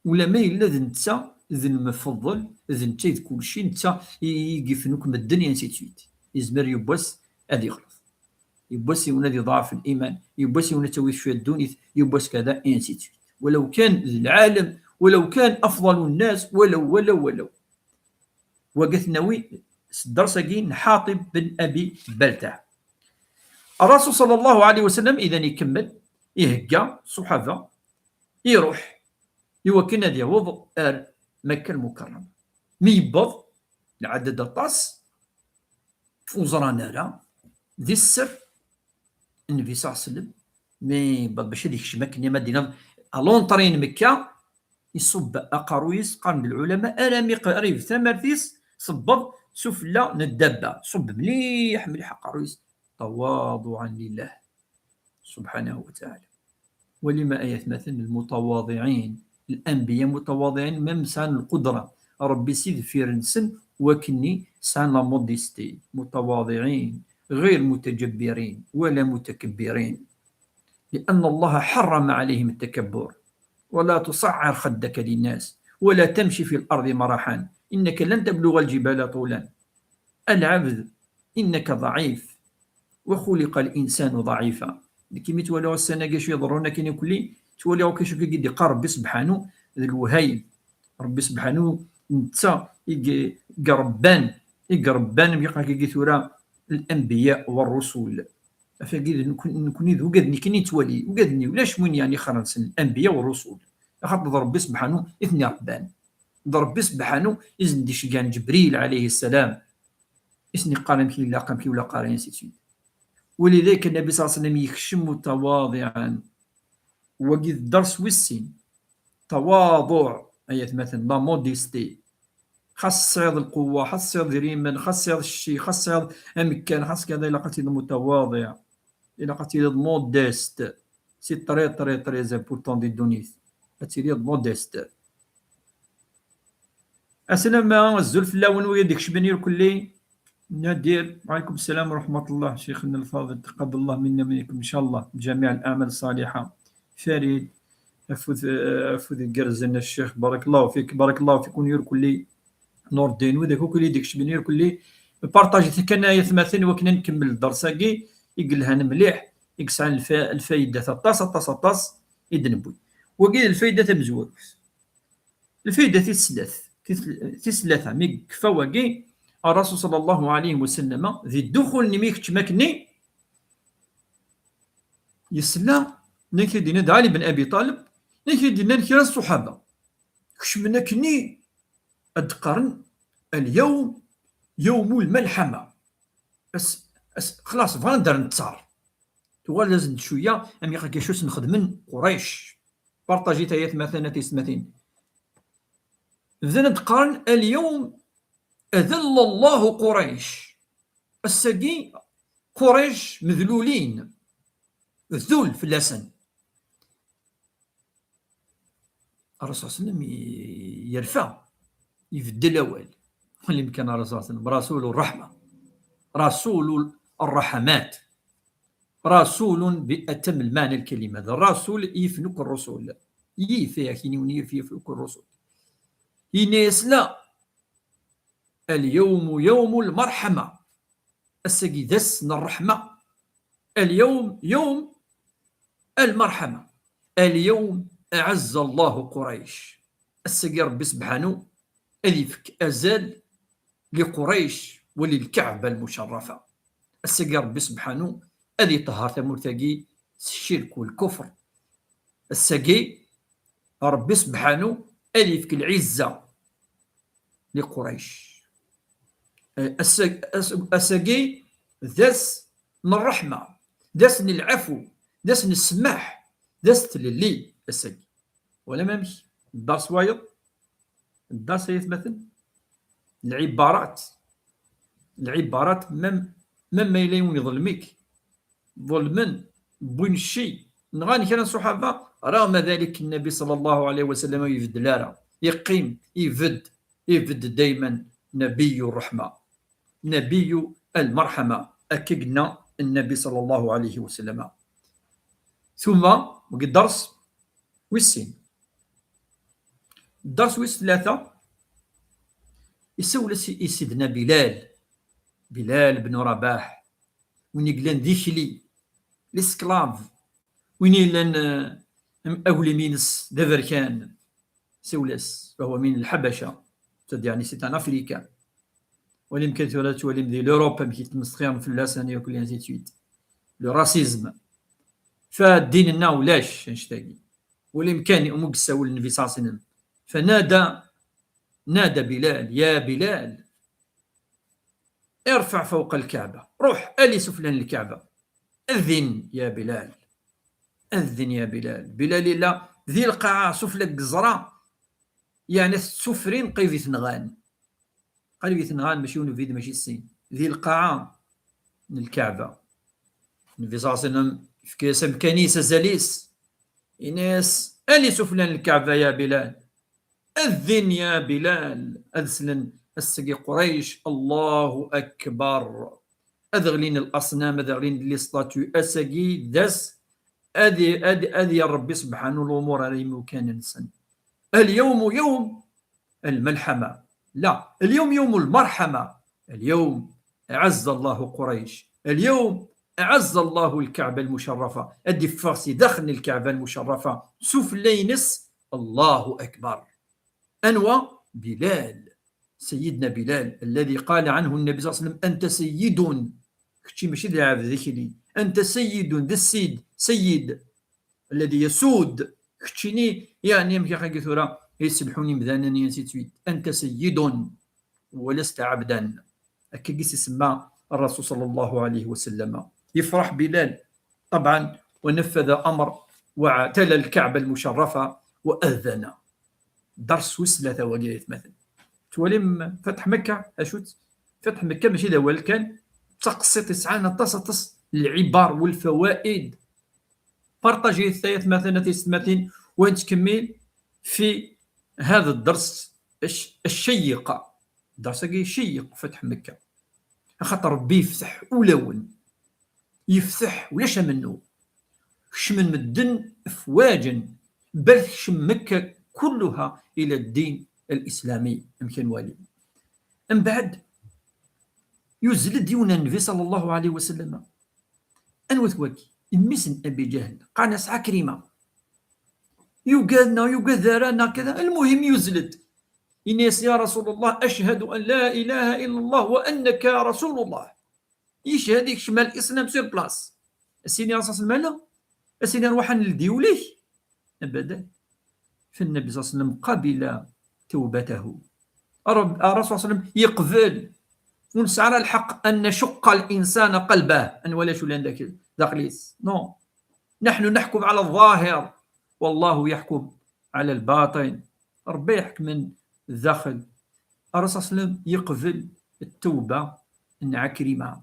Ulamma yella d netta d lmefḍel, d netta i d kulci, netta i, i yifen akk medden, et ainsi de suite. Yezmer yiwwas ad yeɣleḍ. Yiwwas yiwen ad yeḍɛef liman, yiwwas yiwen ad tawi cwiya ddunit, yiwwas kada, et ainsi de suite. Walaw kan d lɛalem, walaw kan afḍal unnas, walaw, walaw, walaw. Wagi ad t-nawi s ddersi-agi n Ḥaṭib ben Abi Baltaɛ. Ṛṛasul ṣalla Llahu ɛalayhi wa sallam, idan, ikemmel, ihegga ṣṣuḥaba, iruḥ i wakken ad yaweḍ ar Makka Lmukarrama. Mi yewweḍ, lɛaddad aṭas ur ẓran ara, di sser, Nnbi ṣalla Llahu ɛalayhi wa sallam, mi yewweḍ bac ad yekcem akken ma d-tiniḍ à l'entrée n Mekka, iṣubb aqerruy-is, qqaren-d lɛulama, armi qrib tamart-is tewweḍ sufella n ddabba, ṣubb mliḥ, mliḥ aqerruy-is, tawaḍuɛan lillah subḥanahu wa taɛala. Wali ma ay atmaten lmutawaḍiɛin, lanbiya mutawaḍiɛin, même sɛan lqudra, Ṛebbi si deffir-nsen, wakken sɛan la modestie, mutawaḍiɛin, ɣir mutajabbirin, wala mutakabbirin. لأن الله حرم عليهم التكبر. ولا تصعر خدك للناس ولا تمش في الأرض مرحا إنك لن تبلغ الجبال طولا. العبد إنك ضعيف وخلق الإنسان ضعيفا. Nekk mi ttwaliɣ ussan-agi acu iḍerrun akken ikelli, ttwaliɣ akk acu i d-iqqar Ṛebbi sebḥanu d lewhayem. Ṛebbi sebḥanu netta i i iṛebban, i iṛebban, am yeqqar-agi tura, lanbiya wa ṛṛusul. Afagi d nekni, nekni d ugad-nni kan i nettwali, ugad-nni ulac win yeɛni xerren-sen, lanbiya wa ṛṛusul. Axaṭer d Ṛebbi sebḥanu i ten-iṛebban. D Ṛebbi sebḥanu i sen-d-iceggɛen Ǧebril ɛalayhi ssalam, i sen-iqqar amek ilaq, amek ur ilaq ara, ainsi de suite. Walidak Nnbi ṣalla Llahu ɛalayhi wa sallam yekcem mutawaḍiɛan. Wagi d ddersi wis sin. Tawaḍuɛ, ay atmaten, la modestie. Xas tesɛiḍ lqewwa, xas tesɛiḍ idrimen, xas tesɛiḍ cci, xas tesɛiḍ amekkan, xas kada, ilaq ad tiliḍ mutawaḍiɛ. Ilaq ad tiliḍ modeste. C'est très, très, très important di ddunit. Ad tiliḍ modeste. Aslama, azul fell-awen, wid ikecmen irkelli. Nadir, وعليكم السلام ورحمة الله. شيخنا الفاضل، تقبل الله منا ومنكم إن شاء الله جميع الأعمال الصالحة. Farid, afud, afud igerrzen, a ccix, barakallahu fik, barakallahu fikun irkelli. Nurdin, widak akk i d-ikecmen irkelli. Partajit kan ay atmaten, wakken ad nkemmel ddersi-agi i yelhan mliḥ, i yesɛan lfa-, lfayda aṭas, aṭas, aṭas i d-newwi. Wagi d lfayda tamezwarut. Lfayda tis slat, tis, tis tlata, mi yekfa wagi, Rasul sallallahu alayhi wa sallam, di ddexul-nni mi keččem akkenni, yesla, nnan k-id-yenna-d Ɛli ben Abi Ṭaleb, nnan k-id-yennan kra n ṣṣuḥaba. Kecmen akkenni, ad d-qqaren, "Al-yawm yawmul malḥama." Ass, ass, xlaṣ, bɣan ad d-rren ttar. Tuɣal d azen-d cwiya, am iqac acu sen-xedmen Qurayc. Partajit ay atmaten, a tiyessetmatin. Bdan ad d-qqaren, "Al-yawm adalla Allahu Qurayc." Ass-agi, Qurayc medlulin. Ddul fell-asen. Rasul sallam i-, yerfa, ibeddel awal. Wali amkan Rasul sallam, Rasul ṛṛeḥma, Rasul ṛṛeḥmat, Rasul bi atam lmeɛna lkalima, d Rasul yif akk ṛṛusul. Yif, yak, ini-wen yif, yif akk ṛṛusul. Yenna-yas la, "Al-yawmu yawmul marḥama." Ass-agi d ass n ṛṛeḥma. "Al-yawm yawm al-marḥama. Al-yawm aɛazza Allahu Qurayc." Ass-agi Ṛebbi sebḥanu ad ifk azal li Qurayc wa li Lkaɛba lmucerrafa. Ass-agi Ṛebbi sebḥanu ad iṭehher tamurt-agi s ccirk u lkufr. Ass-agi Ṛebbi sebḥanu ad ifk lɛizza li Qurayc. Eh, ass-, ass-, ass-agi d ass n ṛṛeḥma, d ass n lɛafu, d ass n ssmaḥ, d ass n tlelli, ass-agi. Walam amek? Ddars wayeḍ? Ddars ay atmaten? Lɛibarat. Lɛibarat, mem-, mem ma yella yiwen iḍlem-ik, ḍelmen, wwin cci, nɣan kra n ṣṣuḥaba, رغم ذلك النبي صلى الله عليه وسلم ur ibeddel ara. Yeqqim, ibedd, ibedd dayman Nabiyyu ṛṛeḥma, Nabiyyu lmerḥama, akka i yenna Nnabi صلى الله عليه وسلم. Tumma, deg dders wis sin. Dders wis tlata, isawel-as i, i Sidna Bilal, Bilal ben Rabaḥ, win i yellan d ikli, l'esclave, win i yellan, eh, aglim-ines d aberkan, isawel-as, فهو من الحبشة, c'est-à-dire, يعني, c'est un Africain. Wali amkan tura tettwalim di l'Europe amek i ttmesxiren fell-asen, et ainsi de suite. Le racisme. Fa ddin-nneɣ ulac annect-agi. Wali amkan umi yessawel Nnbi صلى الله عليه وسلم. فنادى، نادى بلال، يا بلال، ارفع فوق الكعبة. Ruḥ, ali sufella n Lkaɛba. Ddin, ya Bilal. Ddin, ya Bilal. Bilal yella di lqaɛa, sufella deg ẓẓra. Yeɛni, tettufrin qrib i t-nɣan. Qrib i t-nɣan, mačči yiwen ubrid, mačči sin. Di lqaɛa n Lkaɛba. Nnbi صلى الله عليه وسلم yefka-yas amkan-is, azal-is. Yenna-yas, ali sufella n Lkaɛba, ya Bilal. Ddin, ya Bilal. Ad slen ass-agi Qurayc, Allahu Akbar. Ad ɣlin l'aṣnam, ad ɣlin les statues. Ass-agi d ass ad, ad, ad yerr Ṛebbi sebḥanu lumuṛ ar imukan-nsen. اليوم يوم الملحمة. لا، اليوم يوم المرحمة. اليوم أعز الله قريش. اليوم أعز الله الكعبة المشرفة. Ad iffeɣ si daxel n Lkaɛba lmucerrafa, sufella-ines, Allahu Akbar. Anwa? Bilal. سيدنا بلال الذي قال عنه النبي صلى الله عليه وسلم: أنت سيد. Kečči mačči d lɛebd, d ikli. أنت سيد, d ssid, سيد. الذي يسود. Keččini, yeɛni, amek akka tura i tsebbḥun imdanen, et ainsi de suite. أنت سيد ولست عبدا. Akka i s-isemma Ṛṛasul صلى الله عليه وسلم. Yefṛeḥ Bilal, طبعا, ونفذ أمر وتلا الكعبة المشرفة وأذن. Dders wis tlata wagi, ay atmaten. Tettwalim Fatḥ Mekka, acu-t? Fatḥ Mekka mačči d awal kan, d taqsiṭ yesɛan aṭas, aṭas n lɛibar والفوائد. Partajit ay atmaten, a tiyessetmatin, ونتكمل في هذا الدرس الش-، الشيق. Dders-agi iceyyeq, Fatḥ Mekka. Axaṭer Ṛebbi yefteḥ ulawen. Yefteḥ, ulac amennu. Kecmen medden afwaǧen, bal tekcem Mekka كلها إلى الدين الإسلامي, amek ad nwali. Mbeɛd, yuzzel-d yiwen Nnbi صلى الله عليه وسلم. Anwa-t wagi? Mmi-s n Abi Ǧahl, qqaren-as Ɛekrima. Yugad neɣ yugad ara neɣ kada, lmuhim yuzzel-d. Ini-as: يا رسول الله، أشهد أن لا إله إلا الله وأنك رسول الله. Yeched, yekcem ar l'islam sur place. As-yini Rasul sallam: ala. As-yini: ruḥ ad neldi ul-ik. Abadan. فالنبي صلى الله عليه وسلم قبل توبته. Rasul sallam yeqbel. Ur nesɛi ara lḥeqq أن نشق الإنسان قلبه, ad nwali acu yellan daxel-is. Non. نحن نحكم على الظاهر والله يحكم على الباطن. Rebbi iḥekmen daxel. Rasul sallam yeqbel ttawba n Ɛikrima.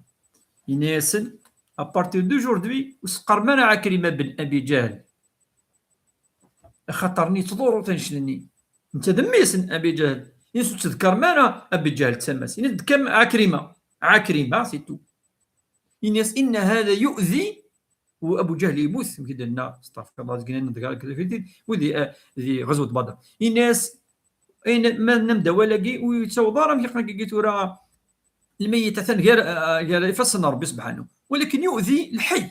Yenna-yasen: à partir d'aujourd'hui, ur s-qqarem ara Ɛikrima ben Abi Ǧahl. Axaṭer-nni yettḍurru annect-nni. Netta d mmi-s n Abi Ǧahl. Ini-as ur ttedkarem ara Abi Ǧahl d tama-s. Ini-as tedkarem Ɛikrima. Ɛikrima, c'est tout. Ini-as: إن هذا يؤذي. U Abu Ǧahl yemmut, amek i d-nenna, astaɣfirullah, deg-, deg-, deg-, di, ah, di ɣazwat Badr. Ini-as, ayen, ma nenna-d awal-agi, ur yettaweḍ ara, amek i qqaren tura, lmeyyit atan gar, ah, gar ifassen n Rebbi subḥanahu. Walakin yu'di lḥay.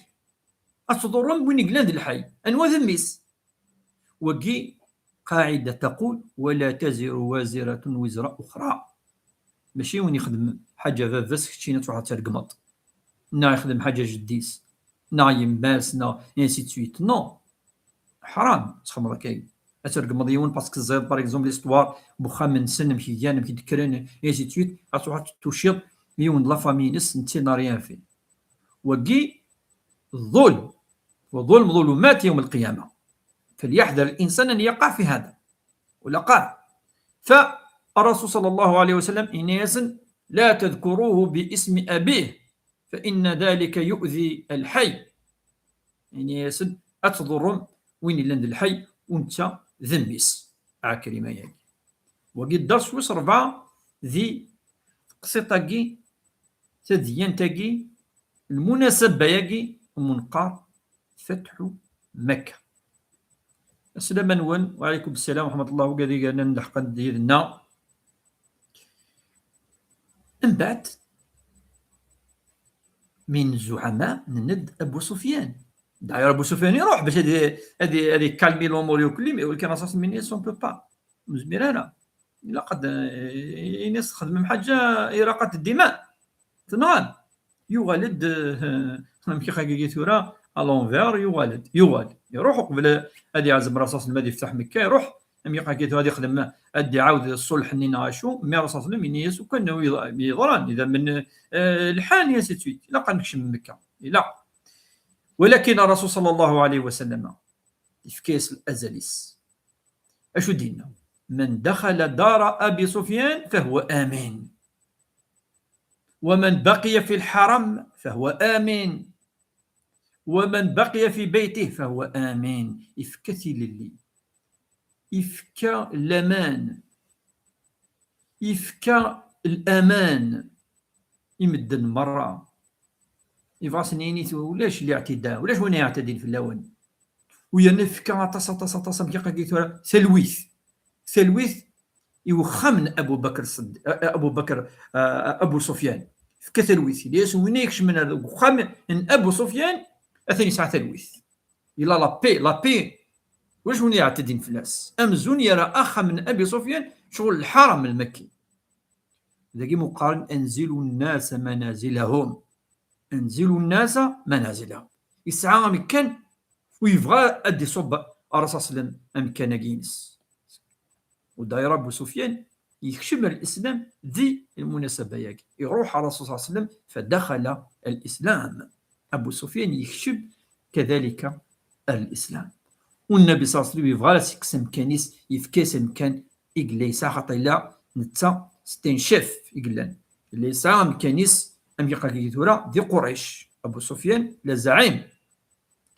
Ad tḍurrem win yellan d lḥay. Anwa d mmi-s? Wagi, قاعدة تقول: ولا تزر وازرة وزر أخرى. Mačči win yexdem ḥaǧa baba-s, keččini ad truḥeḍ ad tergmeḍ. Neɣ yexdem ḥaǧa jeddi-s, neɣ yemma-s, neɣ ainsi de suite. Non. Ḥram, txedmeḍ akka. Ad tergmeḍ yiwen parce que teẓriḍ, par exemple, l'histoire n uxxam-nsen, amek i gan, amek i d-kkren, ainsi de suite. Ad truḥeḍ ad tuciḍ yiwen de la famille-ines, netta n'a rien fait. Wagi, ظلم. وظلم ظلمات يوم القيامة. فليحذر الإنسان أن يقع في هذا. ولا قال. فالرسول صلى الله عليه وسلم yenna-yasen: لا تذكروه باسم أبيه فإن ذلك يؤذي الحي. Yenna-yasen ad tḍurrem win yellan d lḥay, u netta d mmi-s. Ɛikrima-yagi. Wagi dders wis rebɛa di teqsiṭ-agi, tadyant-agi, lmunasaba-agi, umi neqqar Fatḥu Makka. Aslama-nwen, wa ɛalaykum ssalam wa raḥmatullah, wigad i yernan lḥeqq yid-neɣ. Mbeɛd, min zuɛama, nenna-d Abu Sufyan. D'ailleurs, Abu Sufyan iruḥ bac ad, ad, ad ikalmi l'umur yakk, mais walakin Rasul sallam yenna-yas on peut pas. Ur nezmir ara. Ilaq ad, eh, ini-as txedmem ḥaǧa, iraqat ddima. Tenɣam. Yuɣal-d, eh, amek i xagagi tura, à l'envers, yuɣal-d. Yuɣal. Iruḥ uqbel ad iɛzem Rasul sallam ad yefteḥ Mekka, iruḥ, amek i xagagi tura ad ixdem, ad iɛawed ṣṣulḥ-nni neɣ acu, mais Rasul sallam ini-yas ukan yeḍran, idammen, eh, lḥan, ainsi de suite. Ilaq ad nekcem Mekka. Ilaq. Walakin Rasul sallallahu alayhi wa sallam, yefka-yas azal-is. Acu d-yenna? من دخل دار أبي سفيان فهو آمن، ومن بقي في الحرم فهو آمن، ومن بقي في بيته فهو آمن. Yefka tilelli. Yefka laman. Yefka l'aman i medden merra. Yebɣa ad sen-yini ulac liɛtida, ulac win yeɛtadin fell-awen. U yerna yefka aṭas, aṭas, aṭas, amek i qqaren tura, talwit. Talwit i wexxam n Abu Bakr Ṣeddi-, eh, eh, Abu Bakr, eh, Abu Sufyan. Yefka talwit. Yenna-yas win ay ikecmen ar deg uxxam n Abu Sufyan, atan yesɛa talwit. Yella la paix, la paix. Ulac win yeɛtadin fell-as. Amzun yerra axxam n Abi Sufyan ccɣel lḥaram lmakki. Dagi mu qqaren أنزلوا الناس منازلهم. أنزلوا الناس منازلهم. Yesɛa amekkan u yebɣa ad d-iṣubb Rasul sallam amekkan-agi-ines. U d'ailleurs Abu Sufyan yekcem ar l'islam di lmunasaba-yagi. Iruḥ ar Rasul sallallahu alayhi wa sallam, فدخل الإسلام. Abu Sufyan yekcem كذلك ar l'islam. U Nnabi sallallahu alayhi wa sallam yebɣa ad as-yekkes amkan-is, yefka-as amkan i yella yesɛa, xaṭer yella netta c'est un chef i yellan. Yella yesɛa amkan-is, amek i qqaren tura, di Qurayc. Abu Sufyan la zaɛim.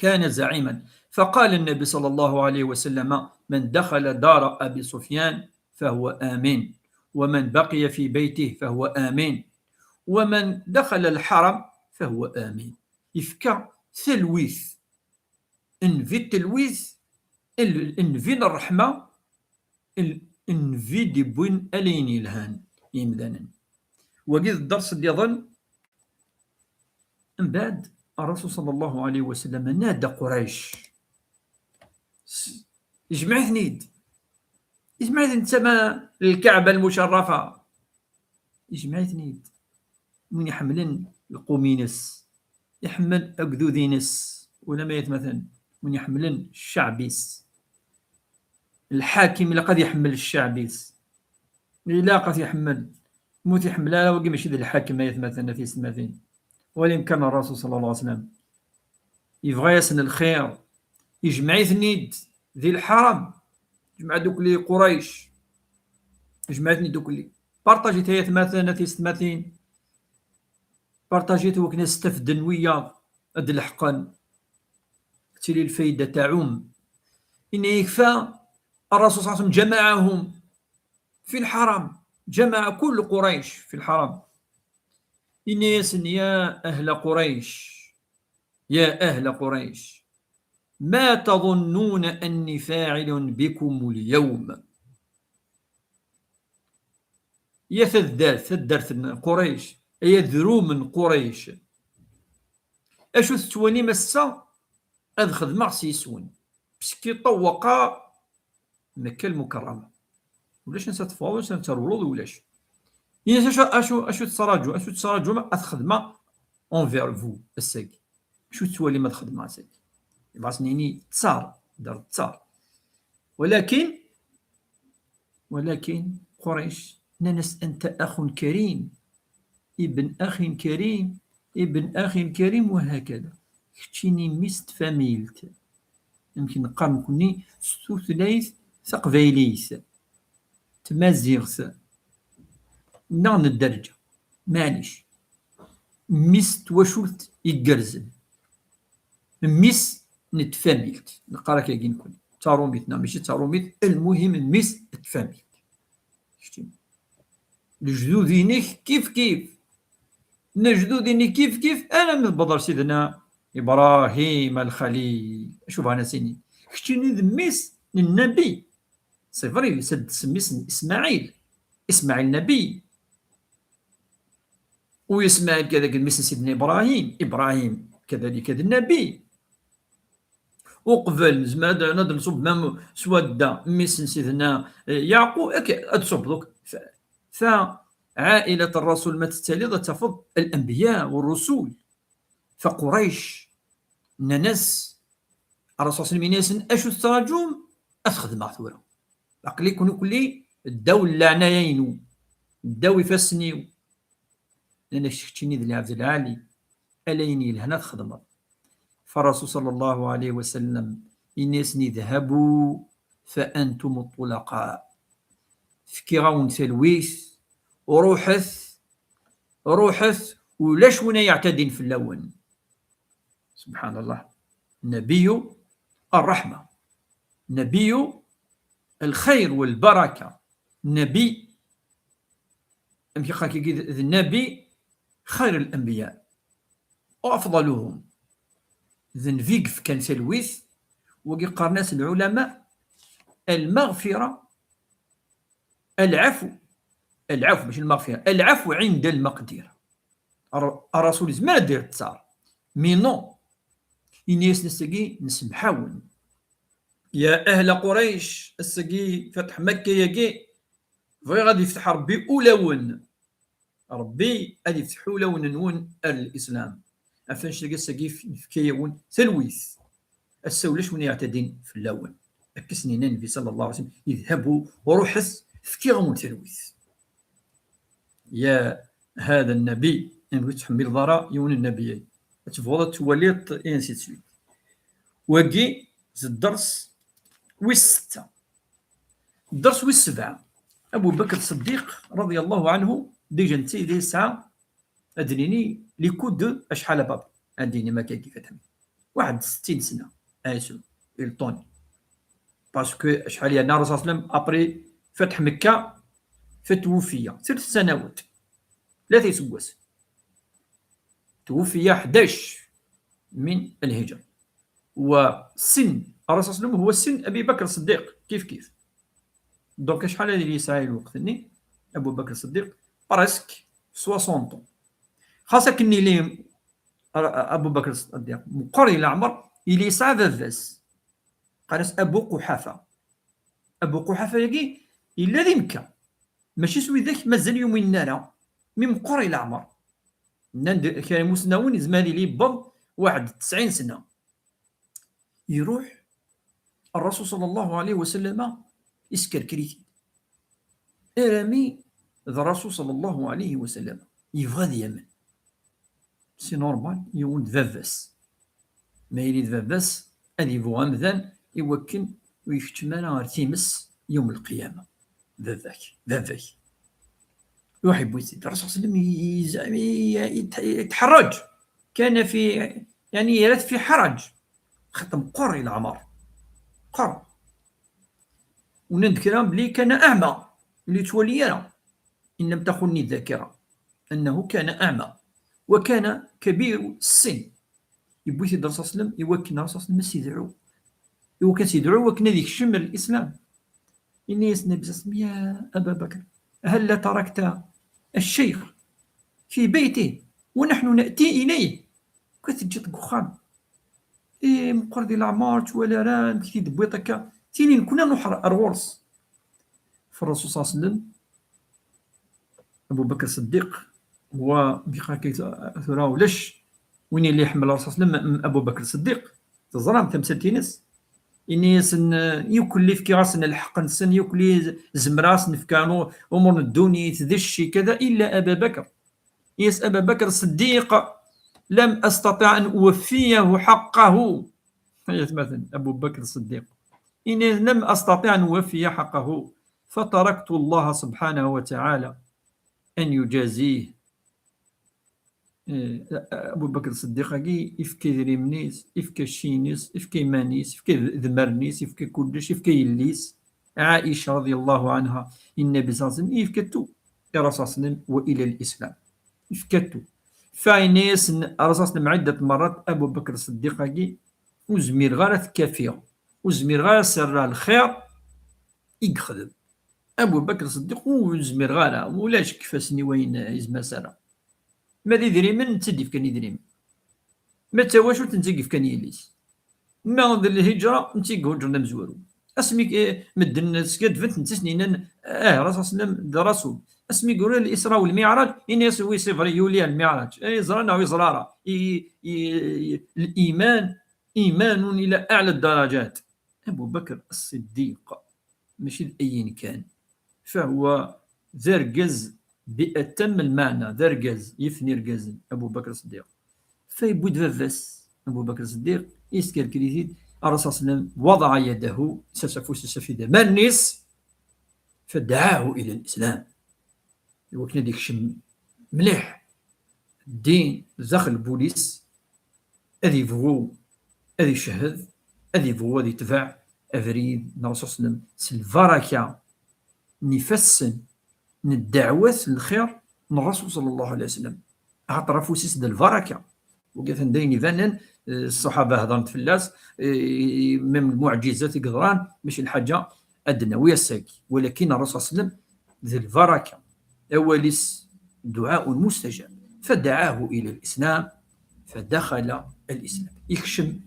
كان زعيما. فقال النبي صلى الله عليه وسلم: من دخل دار أبي سفيان فهو آمن، ومن بقي في بيته فهو آمن، ومن دخل الحرم فهو آمن. Yefka talwit, nnbi n talwit, nnbi n ṛṛeḥma, nnbi d-iwwin ala ayen yelhan i yimdanen. Wagi d dders nniḍen. Mbeɛd, Rasul sallallahu alayhi wa sallam nada Qurayc. S-, jmeɛ-iten-id. Ijmeɛ-iten tama lkaɛba lmucarrafa. Ijmeɛ-iten-id. Win iḥemmlen lqum-ines, iḥemmel agdud-ines, wala ma yetmaten, win iḥemmlen ccaɛb-is. Lḥakim ilaq ad iḥemmel ccaɛb-is. Ilaq ad iḥemmel. Mu tiḥemmel ara wagi mačči d lḥakim, ay atmaten, a tisetmatin. Wali amkan n Rasul sallallahu alayhi wa sallam. Yebɣa-yasen lxir. Ijmeɛ-iten-id di lḥaram. Ijmeɛ dukli Qurayc. Ijmeɛ-iten-id dukli. Partajit ay atmaten, a tisetmatin. Partajit wakken ad stafden wiyaḍ, ad leḥqen. Ad tili lfayda taɛum. Inna yekfa, الرسول صلى الله عليه وسلم جمعهم في الحرم، جمع كل قريش في الحرم. Inna-yasen: يا أهل قريش، يا أهل قريش، ما تظنون أني فاعل بكم اليوم؟ Ya taddart, taddart n Qurayc, ay adrum n Qurayc. Acu tettwalim ass-a ad xedmeɣ s yis-wen? Parce que ṭewwaqa Mekka Lmukerrama. Ulac ansa teffɣeḍ, ulac ansa trewleḍ, ulac. Ini-as acu, acu, acu tettraǧu, acu tettraǧum ad xedmeɣ envers vous ass-agi? Acu tettwalim ad xedmeɣ ass-agi? Yebɣa ad s-nini ttaṛ, der ttaṛ. Walakin, walakin Qurayc nnan-as: أنت أخ كريم، ابن أخ كريم، ابن أخ كريم، وهكذا. Keččini mmi-s n tfamilt. Amek neqqar nekkni s tutlayt taqbaylit, tmaziɣt, neɣ n dderǧa, maɛlic. Mmi-s n twacult igerrzen. Mmi-s n tfamilt. Neqqar akkagi nekkni. D tarumit, neɣ mačči d tarumit, lmuhim mmi-s n tfamilt. Keččini. Lejdud-inek kif kif. Lejdud-inek kif kif, alamma tewweḍ ar Sidna Ibrahim Lxalil. Acu bɣan ad s-inin? Keččini d mmi-s n Nnabi. C'est vrai, yusa-d s mmi-s n Ismaɛil. Ismaɛil Nabi. U Ismaɛil kadalik d mmi-s n Sidna Ibrahim. Ibrahim kadalik d Nnabi. Uqbel, nezmer ad, ad nṣubb même s wadda, mmi-s n Sidna, eh, Yeɛqub, akka, ad tṣubbeḍ akk. Fa, fa, عائلة الرسول ma tettaliḍ ad tafeḍ الأنبياء والرسل. Fa Qurayc, nnan-as, Rasul sallam ini-asen: "Acu tettraǧum? Ad t-xedmeɣ tura. Aql-iken ukli ddaw leɛnaya-inu, ddaw ifassen-iw." Nnan-as: "Keččini d lɛebd lɛali, ala ayen yelhan ad t-txedmeḍ." Fa Rasul sallallahu alayhi wa sallam ini-asen: "اذهبوا فأنتم الطلقاء." Fkiɣ-awen talwit, ruḥet, ruḥet, ulac win ay yeɛtadin fell-awen. Subḥan Allah. Nabiyu rraḥma. Nabiyu lxayr walbaraka. Nabi, amek i qqaren kagi, d, d nabi xayr al-anbiya. U afḍaluhum. D nabi i yefkan talwit, wagi qqaren-as lɛulama lmaɣfira, lɛafu, lɛafu, mačči lmaɣfira, lɛafu ɛinda lmaqdira. Ar-, Rasul izmer ad d-irettaṛ. Mais non. Ini-asen ass-agi, nsemḥ-awen. Ya ahla Qurayc, ass-agi, Fatḥ Makka-yagi, bɣiɣ ad yefteḥ Ṛebbi ulawen. Ṛebbi ad yefteḥ ulawen-nwen ar Lislam. Ɣef annect-agi ass-agi nefka-yawen talwit. Ass-a ulac win yeɛtadin fell-awen. Akka i s-yenna Nnbi sallallahu alayhi wa sallam, اذهبوا, ruḥet, fkiɣ-awen talwit. Ya hada nnabi, amek ur tettḥemmileḍ ara yiwen nnabi-agi? Ad tebɣuḍ ad twaliḍ, et ainsi de suite. Wagi d dders wis setta. Dders wis sebɛa. Abu Bakr Ṣeddiq, radiyallahu anhu, déjà netta yella yesɛa, ad d-nini, les coups de acḥal a baba? Ad d-nini ma akka kif ad waḥed settin sna, asu, il ṭun. Parce que acḥal yerna Rasul sallam après Fatḥ Mekka, فتوفي, ثلاث سنوات, tlata iseggasen. توفي ḥdac من الهجرة. وسن الرسول صلى الله عليه وسلم هو سن أبي بكر الصديق كيف كيف. Donc acḥal ad yili yesɛa lweqt-nni Abu Bakr Ṣeddiq? Presque soixante ans. Xas akken yili Abu Bakr Ṣeddiq meqqer i leɛmer, yili yesɛa baba-s. Qqaren-as Abu Quḥafa. Abu Quḥafa-agi Yella di Mekka, mačči s widak mazal ur uminen ara, mi meqqer i leɛmer. Nnan-d kra n imusnawen, yezmer ad yili yewweḍ waḥed tesɛin sna. Iruḥ Rrasul ṣalla Llahu ɛalayhi wa sallam, iskerker-it-id. Armi d Rrasul ṣalla Llahu ɛalayhi wa sallam yebɣa ad yamen. C'est normal, yiwen d baba-s. Ma yili d baba-s, ad yebɣu amdan i wakken ur ikeččem ara ɣer times yawm lqiyama. Baba-k, baba-k. Iruḥ yewwi-t-id. Rrasul ṣalla Llahu ɛalayhi wa sallam i-, i-, i-, yetḥerrej. كان في، يعني، يرث في حرج. Xaṭer meqqer i leɛmer. Meqqer. ونذكر بلي كان أعمى، اللي توالي يرى. إن لم تخني الذاكرة، أنه كان أعمى وكان كبير السن. Yewwi-t-id Rrasul ṣalla Llahu ɛalayhi wa sallam, iwakken Rrasul ṣalla Llahu ɛalayhi wa sallam ad s-yedɛu. Iwakken ad s-yedɛu, iwakken ad yekcem الإسلام. Yenna-yas Nnbi ṣalla Llahu ɛalayhi wa sallam: يا أبا بكر، هلا تركت الشيخ في بيته ونحن نأتي إليه؟ Kan teǧǧiḍ deg uxxam. Eh, meqqer di leɛmer, ur t-twala ara, amek i t-id-tewwiḍ akka? Tili nekni ad nruḥ ar, ar ɣur-s. Fa Rrasul ṣalla Llahu ɛalayhi wa sallam, Abu Bakr Ṣeddiq, هو mi qqar akka tura ulac win yella iḥemmel Rrasul ṣalla Llahu ɛalayhi wa sallam am Abu Bakr Ṣeddiq. Teẓram tamsalt-ines? Ini-asen, eh, yakk lli fkiɣ-asen lḥeqq-nsen, yakk lli zemreɣ ad sen-fkeɣ u-, umur n ddunit, d cci, kada, إلا أبا بكر. Ini-as Aba Bakr Ṣeddiq, لم أستطع أن أوفيه حقه. Ay atmaten, Abu Bakr Ṣeddiq. Ini-as لم أستطع أن أوفيه حقه، فتركت الله سبحانه وتعالى أن يجازيه. Eh, Abu Bakr Ṣeddiq-agi, ifka idrimen-is, ifka cci-ines, ifka iman-is, ifka d-, idmaren-is, ifka kullec, ifka yelli-s, Ɛaica رضي الله عنها, i Nnbi ṣalla Llahu ɛalayhi wa sallam, ifka-t i Rrasul ṣalla Llahu ɛalayhi wa sallam, وإلى الإسلام. Ifka-t. Fa yenna-yasen Rrasul ṣalla Llahu ɛalayhi wa sallam عدة مرات, Abu Bakr Ṣeddiq-agi, ur zmireɣ ara ad t-kafiɣ, ur zmireɣ ara ad s-rreɣ lxir i yexdem. Abu Bakr Ṣeddiq, ur zmireɣ ara, ulac deg ifassen-iw ayen yezmer ad s-rreɣ. Ma d idrimen, netta i d-yefkan idrimen. Ma d tawacult, netta i yefkan yelli-s. Ma d lhijra, netta i ihuǧren amezwaru. Asmi, eh, medden skaddben-t, netta i sen-yennan, ah, Rrasul ṣalla Llahu ɛalayhi wa sallam d Rrasul. Asmi yura Isra wal Miɛraǧ, ini-as, oui, c'est vrai, yuli ar Lmiɛraǧ. Eh, yeẓra neɣ ur yeẓri ara. I, i, i, الإيمان إيمان إلى أعلى الدرجات. Abu Bakr Ṣeddiq, mačči d ayen kan. فهو d argaz بأتم المعنى, d argaz, yifen irgazen, Abu Bakr Ṣeddiq. Fa yewwi-d baba-s, Abu Bakr Ṣeddiq, iskerker-it-id, Rrasul ṣalla Llahu ɛalayhi wa sallam, وضع يده, isers afus-is ɣef idamaren-is, فدعاه إلى الإسلام. Iwakken ad ikcem mliḥ ddin daxel n wul-is, ad ibɣu, ad icehhed, ad ibɣu ad itbeɛ abrid n Rrasul ṣalla Llahu ɛalayhi wa sallam, s lbaraka n ifassen n ddeɛwat n lxir n Rrasul ṣalla Llahu ɛalayhi wa sallam. Axaṭer afus-is d lbaraka. Wagi atan d ayen ibanen, eh, ṣṣaḥaba hedren-d fell-as, eh, même lmuɛǧizat i yeḍran, mačči lḥaǧa ad d-nawi ass-agi. Walakin Rrasul ṣalla Llahu ɛalayhi wa sallam d lbaraka. Awal-is دعاء مستجاب. فدعاه إلى الإسلام فدخل الإسلام. Ikcem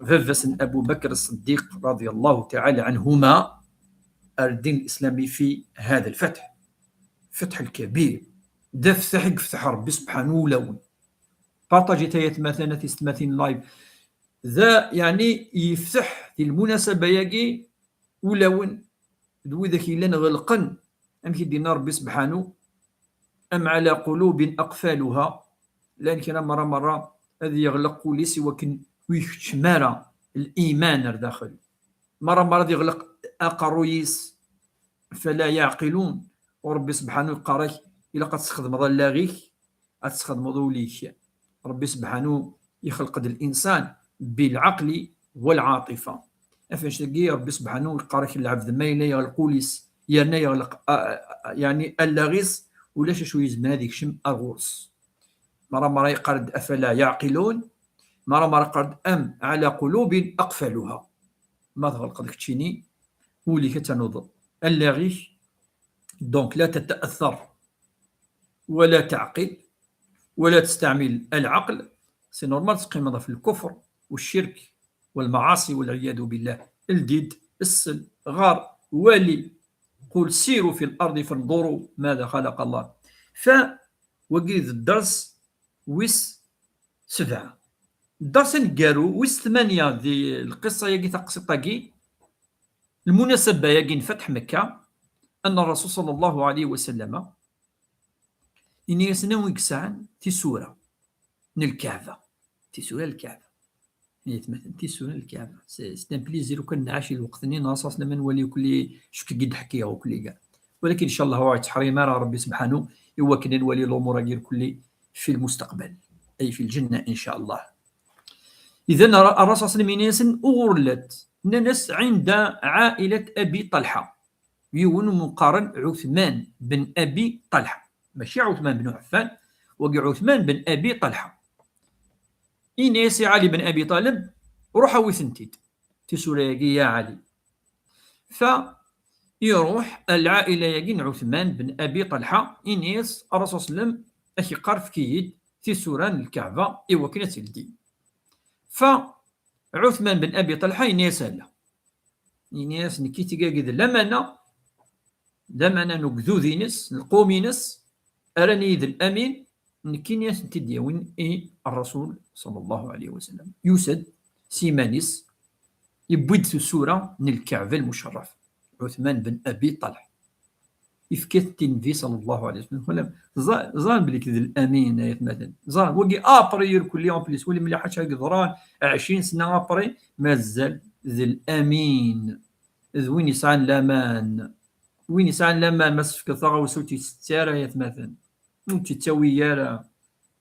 baba-s n Abu Bakr Ṣeddiq رضي الله تعالى عنهما ar ddin n Lislam في هذا الفتح. الفتح الكبير. D aftaḥ i yefteḥ Ṛebbi subḥanu ulawen. Partajit ay atmaten, a tiyessetmatin live. Da, yeɛni, yefteḥ di lmunasaba-agi ulawen d widak yellan ɣelqen, amek i d-yenna Ṛebbi subḥanu, أم على قلوب أقفالها, llan kra merra merra ad yeɣleq wul-is i wakken ur ikeččem ara liman ar daxel. Merra merra ad yeɣleq aqerruy-is, فلا يعقلون. U Ṛebbi subḥanu yeqqar-ak, ilaq ad tesxedmeḍ allaɣ-ik, ad tesxedmeḍ ul-ik. Ṛebbi subḥanu yexleq-d الإنسان بالعقل والعاطفة. Af annect-agi, Ṛebbi subḥanu yeqqar-ak, lɛebd ma yella yeɣleq ul-is, yerna yeɣleq, a, a, yeɛni allaɣ-is, ulac acu yezmer ad ikcem ar ɣur-s. Merra merra yeqqar-d أفلا يعقلون, merra merra yeqqar-d أم على قلوب أقفالها. Ma tɣelqeḍ keččini, ul-ik ad tanuḍ allaɣ-ik, donc لا تتأثر ولا تعقل ولا تستعمل العقل، c'est normal teqqimeḍ ɣef lkufr والشرك والمعاصي والعياذ بالله. Ldi-d, ssel, ɣer, wali, قل سيروا في الأرض فانظروا ماذا خلق الله. Fa wagi d dders wis sebɛa. Dders aneggaru wis tmanya di lqissa-yagi taqsiṭ-agi, lmunasaba-yagi n Fatḥ Mekka, anna Rasul sallallahu alayhi wa sallam, ini-asen: "Anwa i yesɛan tisura n Lkaɛba?" Tisura n Lkaɛba. Ay atmaten, tisura n Lkaɛba. C'est, c'est un plaisir ukan nɛac i lweqt-nni, neɣ aṣas lama nwali ukli cukk i d-ḥkiɣ ukli kra. Walakin, incallah, ur yettḥrim ara Rebbi subḥanu i wakken ad nwali lumuṛ-agi irkelli fi lmustaqbal, ay fi lǧenna, incallah. Idan, ara, ara aṣas lama ini-asen uɣur llat, nnan-as: "Ɛinda ɛailat Abi Ṭalḥa." Yiwen umi qqaren Ɛutman ben Abi Ṭalḥa. Mačči Ɛutman ben Ɛeffan, wagi Ɛutman ben Abi Ṭalḥa. Ini-as i Ɛali ben Abi Ṭaleb: "Ruḥ awi-tent-id, tisura-agi, ya Ɛali." Fa iruḥ ar lɛaila-agi n Ɛutman ben Abi Ṭalḥa, ini-as: "Rasul sallam ak-iqqar, efk-iyi-d tisura n Lkaɛba i wakken ad tt-ldi." Fa Ɛutman ben Abi Ṭalḥa ini-as: "Ala." Ini-as: "Nekki tigagi d lamana, lamana n ugdud-ines, n lqum-ines, rran-iyi d lamin, nekkini ad tent-id-yawin i Rasul sallallahu alayhi wa sallam." Yusa-d s yiman-is, yewwi-d tisura n Lkaɛba lmucerraf, Ɛutman ben Abi Ṭalḥa. Yefka-t i Nnbi sallallahu alayhi wa sallam. Ẓa-, ẓran belli d lamin, ay atmaten. Ẓran, wagi après irkelli, en plus, wali mliḥ acu i yeḍran, ɛecrin sna après, mazal d lamin. D win yesɛan laman. Win yesɛan laman, ma s-tefkeḍ taɣawsa ur tt-yettett ara, ay atmaten. Ur tt-yettawi ara,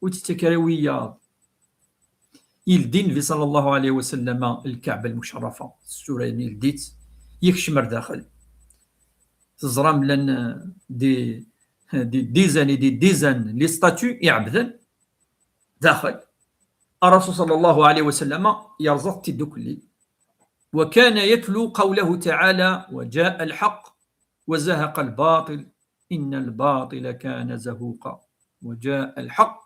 ur tt-yettak ara i wiyaḍ. Yeldi Nnbi sallallahu alayhi wa sallam Lkaɛba lmucerrafa, tisura-nni yeldi-tt, yekcem ar daxel. Teẓram llan, euh, des, des dizaines et des dizaines les statues iɛebden daxel. Rasul sallallahu alayhi wa sallam yerẓa-t-id dukli. وكان يتلو قوله تعالى: "وجاء الحق وزهق الباطل إن الباطل كان زهوقا". وجاء الحق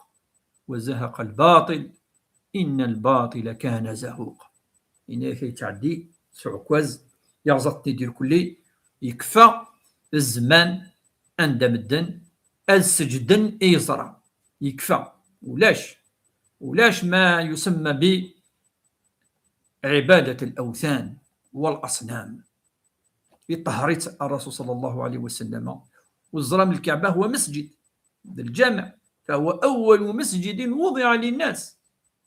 وزهق الباطل إن الباطل كان زهوقا. Ini-ak yettɛeddi s uɛekkaz, yerẓa-t-id irkelli, yekfa zzman anda medden ad seǧden i yeẓra. Yekfa. Ulac, ulac ma yusemma bi عبادة الأوثان والأصنام. Iṭehher-itt Rasul sallallahu alayhi wa sallam. Uẓram Lkaɛba huwa masǧid, d lǧameɛ. فهو أول مسجد وضع للناس.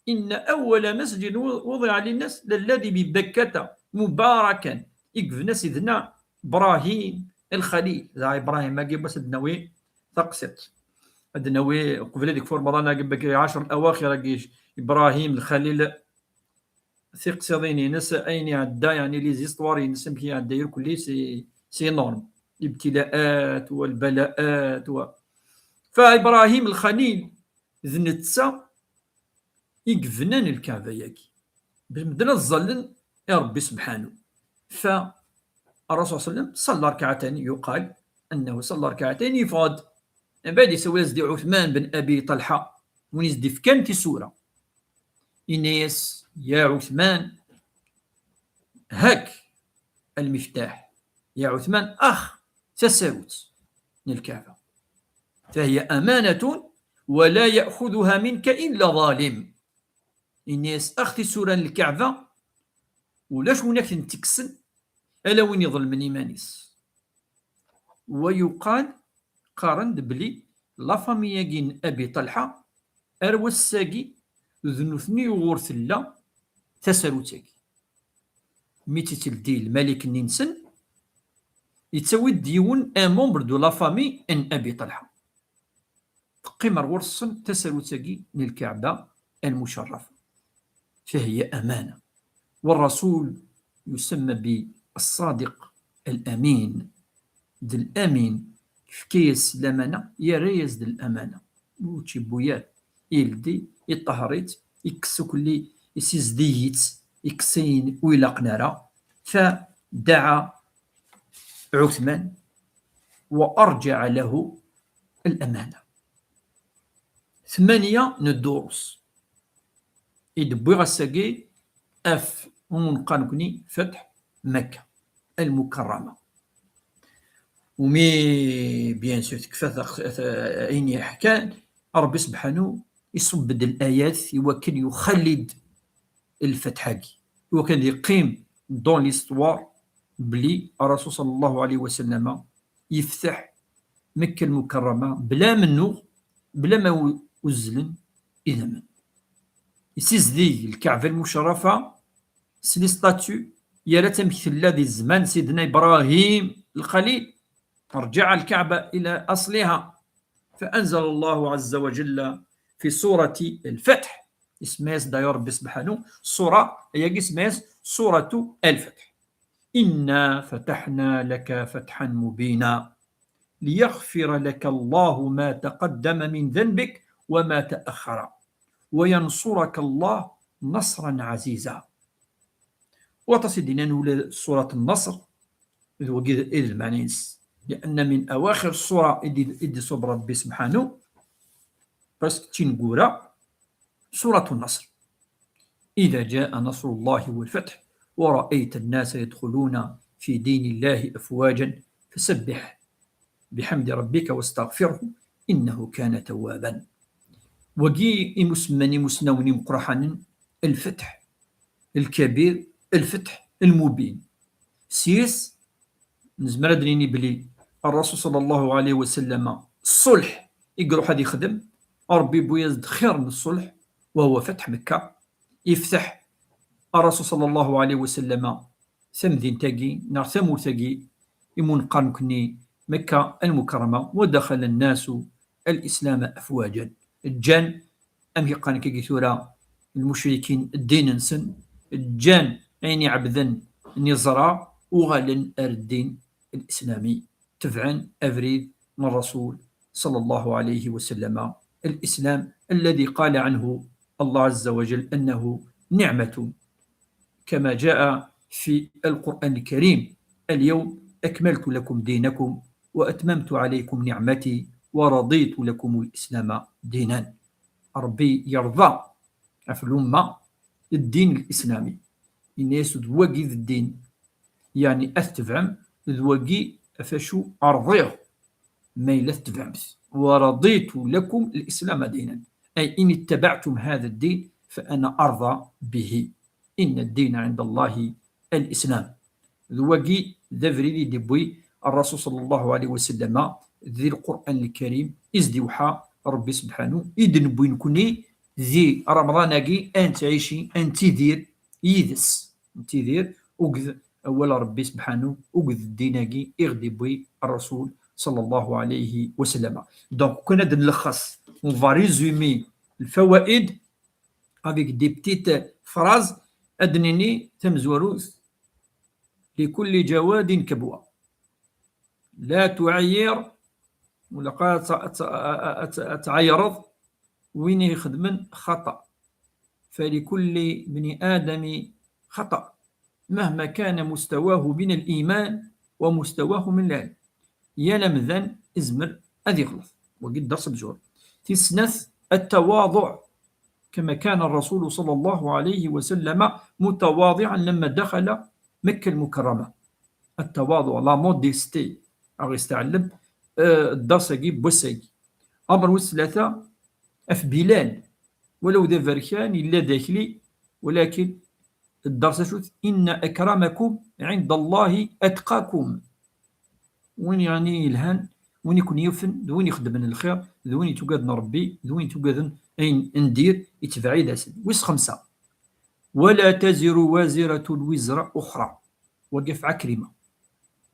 إن أول مسجد وضع للناس للذي ببكة مباركا. I yebna Sidna Ibrahim Lxalil. Da Ibrahim, agi bas ad d-nawi taqsiṭ. Ad d-nawi qbel ad ikfu Remḍan, agi bak ɛecr awaxir, agi Ibrahim Lxalil, tiqsiḍin-ines, ayen iɛedda, yeɛni les histoires-ines, amek iɛedda irkelli, c'est, c'est énorme. Ibtilaat wa lbalaat wa. Fa Ibrahim Lxalil, d netta i yebnan Lkaɛba-yagi. Bas medden ad ẓẓallen i Rebbi subḥanu. Fa Rasul sallam صلى ركعتين، يقال أنه صلى ركعتين, yeffeɣ-d. Mbeɛd isawi-as-d i Ɛutman ben Abi Ṭalḥa, win i s-d-ifkan tisura. Ini-as: "Ya Ɛutman, هاك المفتاح. Ya Ɛutman, ax tasarut n Lkaɛba. فهي أمانة ولا يأخذها منك إلا ظالم." Ini-as: "Ax tisura n Lkaɛba, ulac win ak-tent-ikksen, ala win iḍelmen iman-is." Wa yuqal, qqaren-d belli la famille-agi n Abi Ṭalḥa ar wass-agi d nutni uɣur tella tasarut-agi. Mi tt-itteldi lmalik-nni-nsen, yettawi-d yiwen, un membre de la famille n Abi Ṭalḥa. Teqqim ar ɣur-sen tasarut-agi n Lkaɛba al-Mucarrafa. Fahiya amana. Wa Rasul yusemma bi as-Sadiq al-Amin. D Lamin, yefka-yas lamana, yerra-yas-d lamana. Ur tt-yewwi ara. Yeldi, iṭehher-itt, ikkes ukelli, isizdig-itt, ikkes ayen ur ilaqen ara. Fa daɛa Ɛutman wa arǧaɛ lahu al-amana. Tmanya n ddurus i d-wwiɣ ass-agi ɣef umenqa nekni, Fatḥ Makka al-Mukarrama. Umi, bien sûr, tekfa ayen yeḥkan, Ṛebbi sebḥanu iṣubb-d layat i wakken yuxalli-d lfetḥ-agi, i wakken ad yeqqim dans l'histoire belli Ṛṛasul ṣalla Llahu ɛalayhi wa sallam yefteḥ Mekka Lmukerrama bla amennuɣ, bla ma uzzlen idammen. Yessizdig Lkaɛba Lmucerrafa s les statues, yerra-tt amek tella di zzman Sidna Ibrahim Lxalil. رجع الكعبة إلى أصلها. فأنزل الله عز وجل في سورة الفتح, isemma-yas d'ailleurs Rebbi sebḥanu, ṣṣura ayagi isemma-yas Suratu Al-Fatḥ. إنا فتحنا لك فتحا مبينا ليغفر لك الله ما تقدم من ذنبك وما تأخر وينصرك الله نصرا عزيزا. Waṭas i d-nnan ula Surat Nnasr, d wagi i d lmeɛna-ines, لأن من أواخر السورة i d-, i d-iṣubb Ṛebbi sebḥanu, presque d tineggura, Surat Nnasr. إذا جاء نصر الله والفتح ورأيت الناس يدخلون في دين الله أفواجا فسبح بحمد ربك واستغفره إنه كان توابا. Wagi imusemman imusnawen imeqraḥanen, Lfetḥ Lkabir, Lfetḥ Lmubin. S yis nezmer ad d-nini belli Ṛṛasul ṣalla Llahu ɛalayhi wa sallam ṣṣulḥ i iruḥ ad ixdem, Ṛebbi yewwi-yas-d xir n ṣṣulḥ, وهو فتح مكة. Ifteḥ Ṛṛasul ṣalla Llahu ɛalayhi wa sallam tamdint-agi neɣ tamurt-agi imu neqqar nekni Mekka Lmukerrama, ودخل الناس الإسلام أفواجا. Ǧǧan, amek i qqaren akkagi tura, lmucrikin ddin-nsen, ǧǧan ayen iɛebden n iẓra, uɣalen ar ddin lislami, tebɛen abrid n Ṛṛasul ṣalla Llahu ɛalayhi wa sallam, الإسلام الذي قال عنه الله عز وجل أنه نعمة، كما جاء في القرآن الكريم: اليوم أكملت لكم دينكم وأتممت عليكم نعمتي ورضيت لكم الإسلام دينا. Ṛebbi yerḍa ɣef lumma ddin lislami. Yenna-yas d wagi d ddin, yeɛni ad t-tebɛem, d wagi ɣef acu rḍiɣ ma yella tettebɛem-t. ورضيت لكم الإسلام دينا، أي إن اتبعتم هذا الدين فأنا أرضى به، إن الدين عند الله الإسلام. D wagi d abrid i d-iwwi Ṛṛasul ṣalla Llahu ɛalayhi wa sallam di Lqur'an Lkarim, i s-d-iwḥa Ṛebbi sebḥanu, i d-newwi nekni di Remḍan-agi, ad nettɛici, ad nettidir yid-s, nettidir akked awal Ṛebbi sebḥanu, akked ddin-agi i ɣ-d-iwwi Ṛṛasul ṣalla Llahu ɛalayhi wa sallam. Donc, kan ad nlexxes, on va résumer lfawaid avec des petites phrases, ad d-nini tamezwarut: لكل جواد كبوة. La tuɛyir, ur ilaq ara ad t-, ad t-, ad t-, ad tɛeyyreḍ win ixedmen xaṭa. فلكل ابن آدم خطأ مهما كان مستواه من الإيمان ومستواه من العلم. Yal amdan izmer ad iɣleḍ. Wagi dders amezwaru. Tis snat, التواضع، كما كان الرسول صلى الله عليه وسلم متواضعا لما دخل مكة المكرمة. التواضع, la modestie, a ɣ-yesteɛlem, eh, dders-agi n wass-agi. Amr wis tlata, ɣef Bilal, walaw d aberkan, yella d akli, walakin dders acu-t? إن أكرمكم عند الله أتقاكم. Win, yeɛni, yelhan, win i ken-yifen, d win ixeddmen lxir, d win ittugaden Ṛebbi, d win ittugaden ayen n dir, ittbeɛ-id-asen. Wis xemsa, ولا تزر وازرة وزر أخرى. Wagi ɣef Ɛikrima.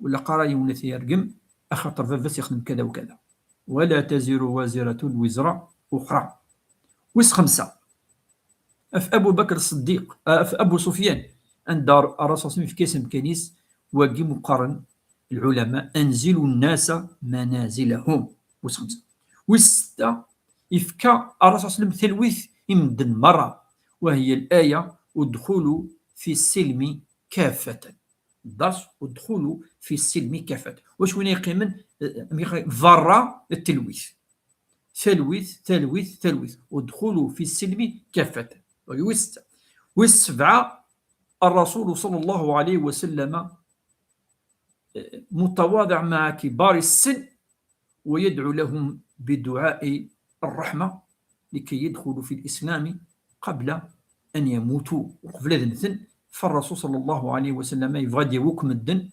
Ur ilaq ara yiwen ad t-yergem, axaṭer baba-s ixdem kada u kada. ولا تزر وازرة وزر أخرى. Wis xemsa, ɣef Abu Bakr Ṣṣeddiq, ah, ɣef Abu Sufyan, anda Ṛṛasul ṣalla Llahu ɛalayhi wa sallam yefka-yas amkan-is, wagi meqqaren lɛulama: أنزلوا الناس منازلهم. Wis xemsa. Wis setta, yefka Ṛṛasul ṣalla Llahu ɛalayhi wa sallam talwit i medden merra, وهي الآية: ادخلوا في السلم كافة. Dders: ادخلوا في السلم كافة. Wacu win yeqqimen, eh, berra n telwit? Talwit, talwit, talwit. ادخلوا في السلم كافة. Wis setta. Wis sebɛa, الرسول صلى الله عليه وسلم متواضع مع كبار السن، ويدعو لهم بدعاء الرحمة لكي يدخلوا في الإسلام قبل أن يموتوا، وقبل أذنثن. فالرسول صلى الله عليه وسلم يبغى يوكم الدن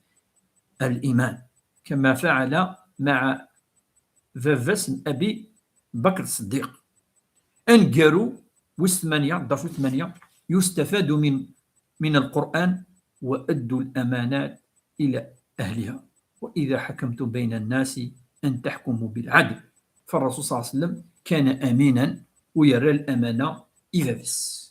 الإيمان، كما فعل مع فافاس أبي بكر الصديق. أنقروا وستمانية، دافو ثمانية، يستفاد من، من القرآن: وأدوا الأمانات إلى أهلها، وإذا حكمتم بين الناس أن تحكموا بالعدل. فالرسول صلى الله عليه وسلم كان أمينا ويرى الأمانة إذا بس.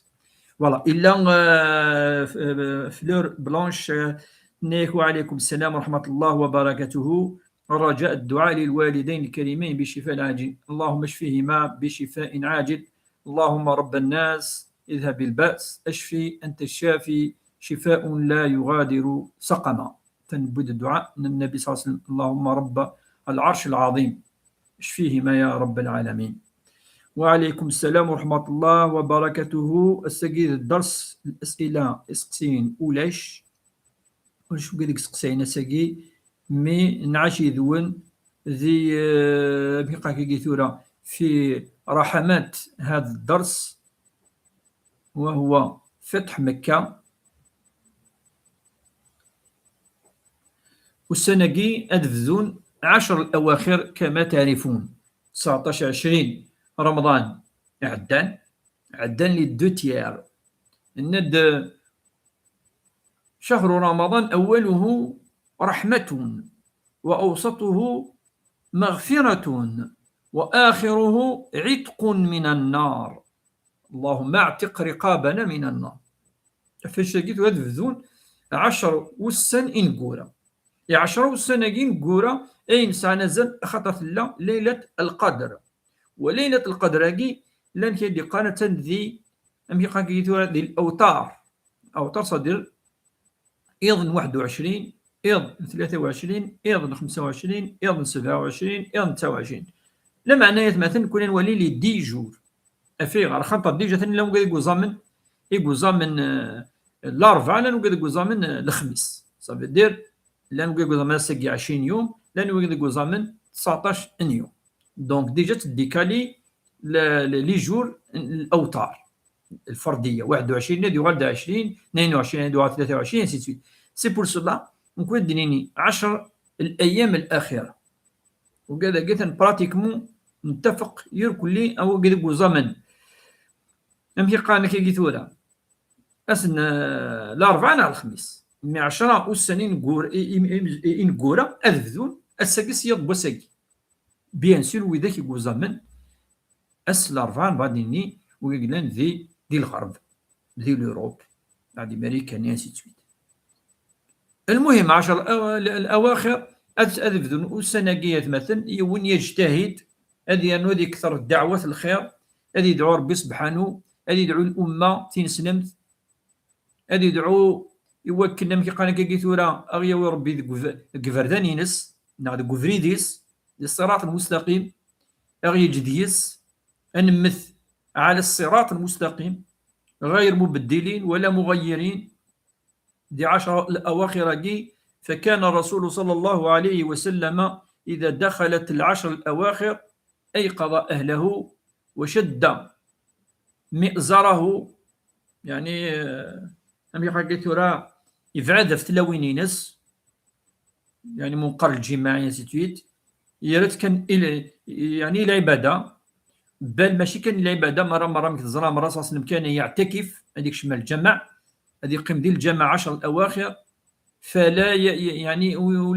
Voilà. إلا، آه، ف-، آه، فلور بلانش، آه، نيك، وعليكم السلام ورحمة الله وبركاته. رجاء الدعاء للوالدين الكريمين بالشفاء العاجل. اللهم اشفهما بشفاء عاجل. اللهم رب الناس اذهب البأس، اشفي أنت الشافي، شفاء لا يغادر سقما. تنبذ الدعاء من النبي صلى الله عليه وسلم: اللهم رب العرش العظيم، اشفيهما يا رب العالمين. وعليكم السلام ورحمة الله وبركاته. السجيد الدرس، الأسئلة، اسقسين ولاش. Ulac wigad i yesteqsayen ass-agi, mi nɛac yid-wen di, eh, amek i qqaren-agi tura, في رحمات هذا الدرس، وهو فتح مكة. Ussan-agi ad bdun عشر الأواخر كما تعرفون، تسعطاش عشرين رمضان عدان، عدان les deux tiers. Nenna-d: شهر رمضان أوله رحمة، وأوسطه مغفرة، وآخره عتق من النار. اللهم اعتق رقابنا من النار. Ɣef wannect-agi tura ad bdun ɛecṛa ussan ineggura. I ɛecṛa ussan-agi ineggura, ayen sɛan azal, axaṭer tella Laylat Lqadr. Wa Laylat Lqadr-agi, llan kra i d-yeqqaren attan di, amek i qqaren tura, di l'awtar. Awtar, c'est-à-dire iḍ n waḥed u ɛecrin, iḍ n tlata u ɛecrin, iḍ n xemsa u ɛecrin, iḍ n sebɛa u ɛecrin, iḍ n tesɛa u ɛecrin. Lameɛna, ay atmaten, nekkni ad nwali les dix jours. Af ayɣer? Axaṭer déjà atan llan wigad i yuẓamen, i yuẓamen, euh, Larebɛa, llan wigad i yuẓamen, euh, Lexmis. Ça veut dire, llan wigad i yuẓamen ass-agi ɛecrin yum, llan wigad i yuẓamen tseɛṭac n yum. Donc, déjà, teddikali le-, le-, les jours n l'awtar, lferdiya. Waḥed u ɛecrin ad yuɣal d ɛecrin, tnayen u ɛecrin ad yuɣal d tlata u ɛecrin, ainsi de suite. C'est pour cela, nekkni ad d-nini ɛecṛa الأيام الأخيرة. Wigad-agi atan pratiquement nettafeq irkelli, a wigad i yuẓamen. Amek i qqaren akka tura? Ass n, eh, Larebɛa neɣ Lexmis. Mi ɛecṛa ussan ineggura, i, i, i, ineggura ad bdun ass-agi s yiḍ n wass-agi. Bien sûr, widak i yuẓamen ass Larebɛa, nebɣa ad d-nini, wid yellan di, di Lɣerb, di l'Europe, neɣ di Marikan, et ainsi de suite. Lmuhim, ɛecṛa l-, l-, الأواخر ad, ad bdun ussan-agi, ay atmaten, yiwen yejtahid ad yernu ad ikter ddeɛwat lxir, ad yedɛu Rebbi sebḥanu, ad yedɛu lumma tineslemt, ad yedɛu i wakken, amek i qqaren akka tura, a ɣ-yawi Rebbi deg uv-, deg iberdan-ines, neɣ deg ubrid-is, di ṣṣirat lmustaqim, a ɣ-yeǧǧ deg-s, ad nemmet ɛala ṣṣirat lmustaqim, ɣayr mubeddilin wala muɣayyirin, di ɛecṛa lawaxir-agi, فكان الرسول صلى الله عليه وسلم إذا دخلت العشر الأواخر أيقظ أهله وشد مئزره، يعني, eh, amek i qqaren akka tura, yebɛed ɣef tlawin-ines, يعني, mu neqqar lǧimaɛ, ainsi de suite, yerra-tt kan i l-, يعني, i lɛibada, bal mačči kan i lɛibada, merra, merra, amek teẓra, merra, صلى الله عليه وسلم كان يعتكف, ad ikcem lǧameɛ, ad yeqqim di lǧameɛ ɛecṛa lawaxir, fala y-, y-, يعني, u-, u-,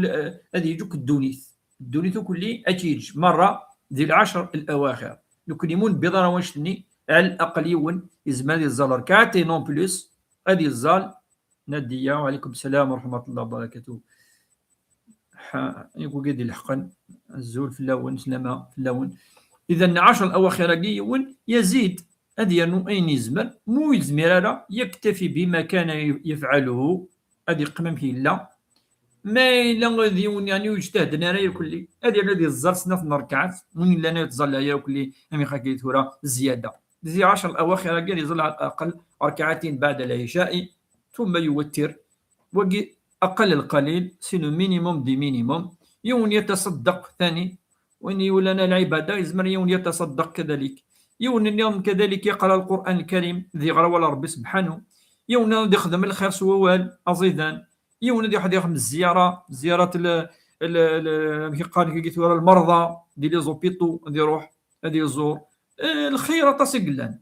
ad yeǧǧ akk ddunit. Ddunit ukelli ad tt-yeǧǧ merra di lɛecṛa lawaxir. Nekkni mu nebbiḍ ara wanect-nni, ɛla laqel yiwen yezmer ad yeẓẓal rrekɛatayn en plus, ad yeẓẓal. Nadiya, wa ɛlaykum ssalam wa raḥmat Llah wa barakatuh. Ha, i wigi d-ileḥqen, azul fell-awen, sslama fell-awen. Idan, ɛecṛa lawaxir-agi yiwen yazid, ad yernu ayen yezmer, mu yezmir ara, يكتفي بما كان يفعله, ad yeqqim amek yella. Ma yella d yiwen, yeɛni, ur yejtahden ara irkelli, ad yernu ad yeẓẓal snat n rrekɛat, win yellan ur yettẓalla ara irkelli, amek akka tura, zzyada. Di ɛecṛa lawaxir-agi ad yeẓẓal ɛla laqel rrekɛatayn baɛda lɛica'i, tumma yuwettir. Wagi أقل القليل، c'est le minimum des minimums. Yiwen yataṣaddaq, ثاني وين يولنا العبادة يزمر يون يتصدق كذلك. يون اليوم كذلك يقرأ القرآن الكريم ذي غروة ربي سبحانه. يون يخدم الخير سوال أزيدان. يون يحد يخدم الزيارة، زيارة ال ال ال كي قال كي ثورة المرضى دي لي زوبيتو دي روح هذه يزور. آه، الخير تصقلان،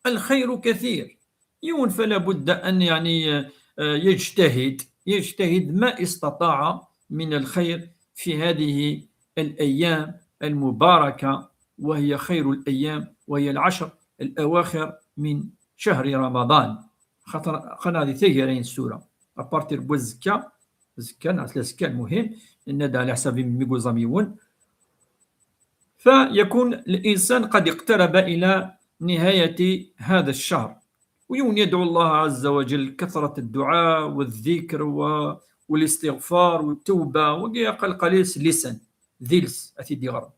الخير كثير. يون فلا بد أن يعني آه، يجتهد، يجتهد ما استطاع من الخير في هذه الأيام المباركة، وهي خير الأيام، وهي العشر الأواخر من شهر رمضان. خاطر قلنا هذه تيجرين السورة أبارتير بوزكا، زكا نعس لزكا المهم، إن هذا على حساب ميغو زاميون. فيكون الإنسان قد اقترب إلى نهاية هذا الشهر، ويون يدعو الله عز وجل كثرة الدعاء والذكر و... والاستغفار والتوبة، وقي أقل قليل سلسا ذيلس أتي ديغر.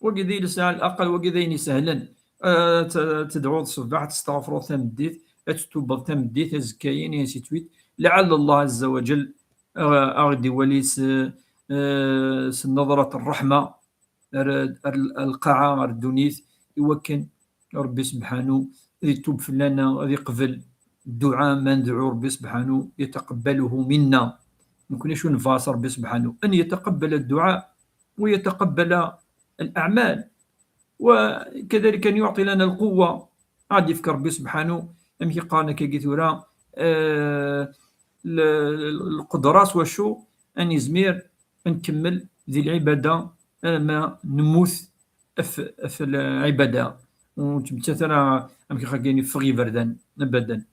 وقي ذيلس على الأقل، وقي ذين يسهلن. آه، ت-، تدعو الصباح، تستغفر تمديت، تتوب تمديت، أزكاين، يا سيتويت. لعل الله عز وجل آه، أغدي وليس آه، سنظرة الرحمة، ر-، ر-، القاعة، ر-، الدنيث، يوكن ربي سبحانه يتوب فلانا، يقبل الدعاء ما ندعو ربي سبحانه يتقبله منا. نكون شو نفاس ربي سبحانه أن يتقبل الدعاء ويتقبل الأعمال، وكذلك أن يعطي لنا القوة. عاد يفكر ربي سبحانه أم كي قالنا كي قلت ورا، آه، ال-، ال-، القدرات وشو أن يزمير نكمل ذي العبادة، آه، ما نموت في، في العبادة. وتمتثل أم كي خاكيني فغي بردان أبدا.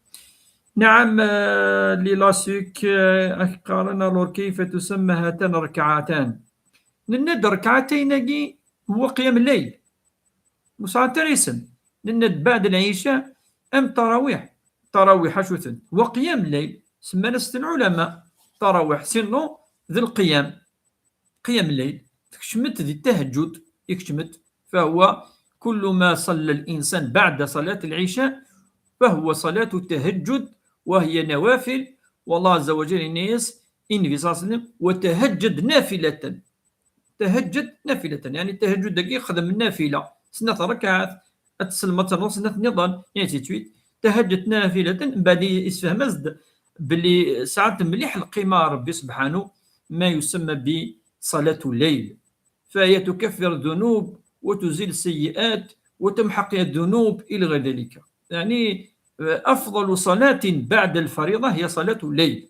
نعم، آه، لي لاسيك، آه، قالنا لور كيف تسمى هاتان الركعتان؟ نند ركعتين هو قيام الليل. وساعة تريسم نند بعد العشاء أم تراويح. تراويح شو ثن؟ وقيام الليل سمى ناس العلماء تراويح، سنو ذي القيام، قيام الليل. تكشمت ذي التهجد، يكشمت، فهو كل ما صلى الإنسان بعد صلاة العشاء فهو صلاة التهجد، وهي نوافل. والله عز وجل الناس إن في صلى الله عليه وسلم: "وتهجد نافلة". تهجد نافلة، يعني التهجد داكي خدم النافلة، سنة ركعات، التسلمة نص سنة نظام، يعني تيتويت. تهجد نافلة، من بعد يسفهم أزد بلي ساعات مليح القيمة ربي سبحانه ما يسمى بصلاة الليل، فهي تكفر الذنوب وتزيل السيئات وتمحق الذنوب إلى غير ذلك. يعني أفضل صلاة بعد الفريضة هي صلاة الليل،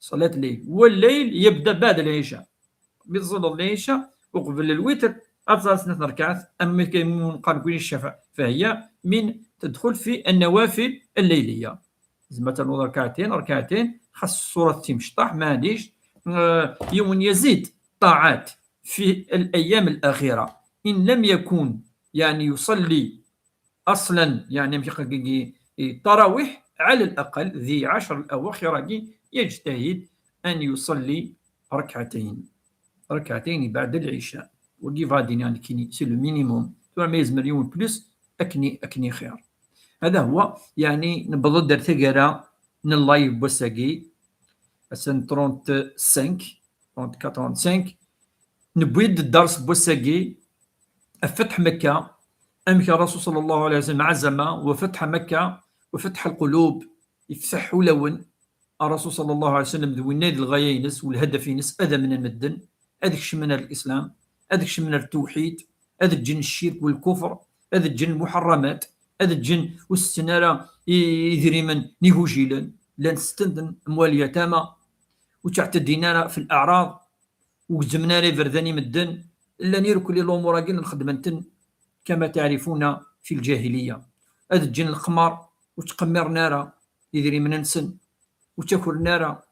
صلاة الليل، والليل يبدأ بعد العشاء. بتصلي العشاء وقبل الوتر أفضل سنة ركعات، أما كاين من قال كل الشفع فهي من تدخل في النوافل الليلية. زعما تنوض ركعتين، ركعتين، خاص الصورة تمشطح، معليش. آه، يوم يزيد طاعات في الأيام الأخيرة، إن لم يكن يعني يصلي أصلًا، يعني ماشي قاقي-، التراويح على الأقل ذي عشر الأواخر كي يجتهد أن يصلي ركعتين، ركعتين بعد العشاء. وكي فادين يعني كيني c'est le minimum. ثم ما يزمر يوم plus أكني، أكني خير. هذا هو، يعني نبض در ثقرة من اللايف بوساقي. أسن trente-cinq، trente-quatre، trente-cinq. نبويد الدرس بوساقي، فتح مكة، أمك الرسول صلى الله عليه وسلم عزم وفتح مكة وفتح القلوب، يفتح ولون. الرسول صلى الله عليه وسلم ذو النادي الغاية ينس والهدف ينس أذى من المدن، أذك شمنا الإسلام، أذك شمنا التوحيد، أذك جن الشرك والكفر، أذك جن المحرمات، أذك جن والسنارة يدري من نيهوجيلن، لن ستندن أموال يتامى، وتعتدينا في الأعراض، وزمنا لي فرداني مدن، إلا نيركل الأمور أجل نخدمنتن كما تعرفون في الجاهلية. أذ الجن القمر وتقمر نارا يدري من نسن وتكر نارا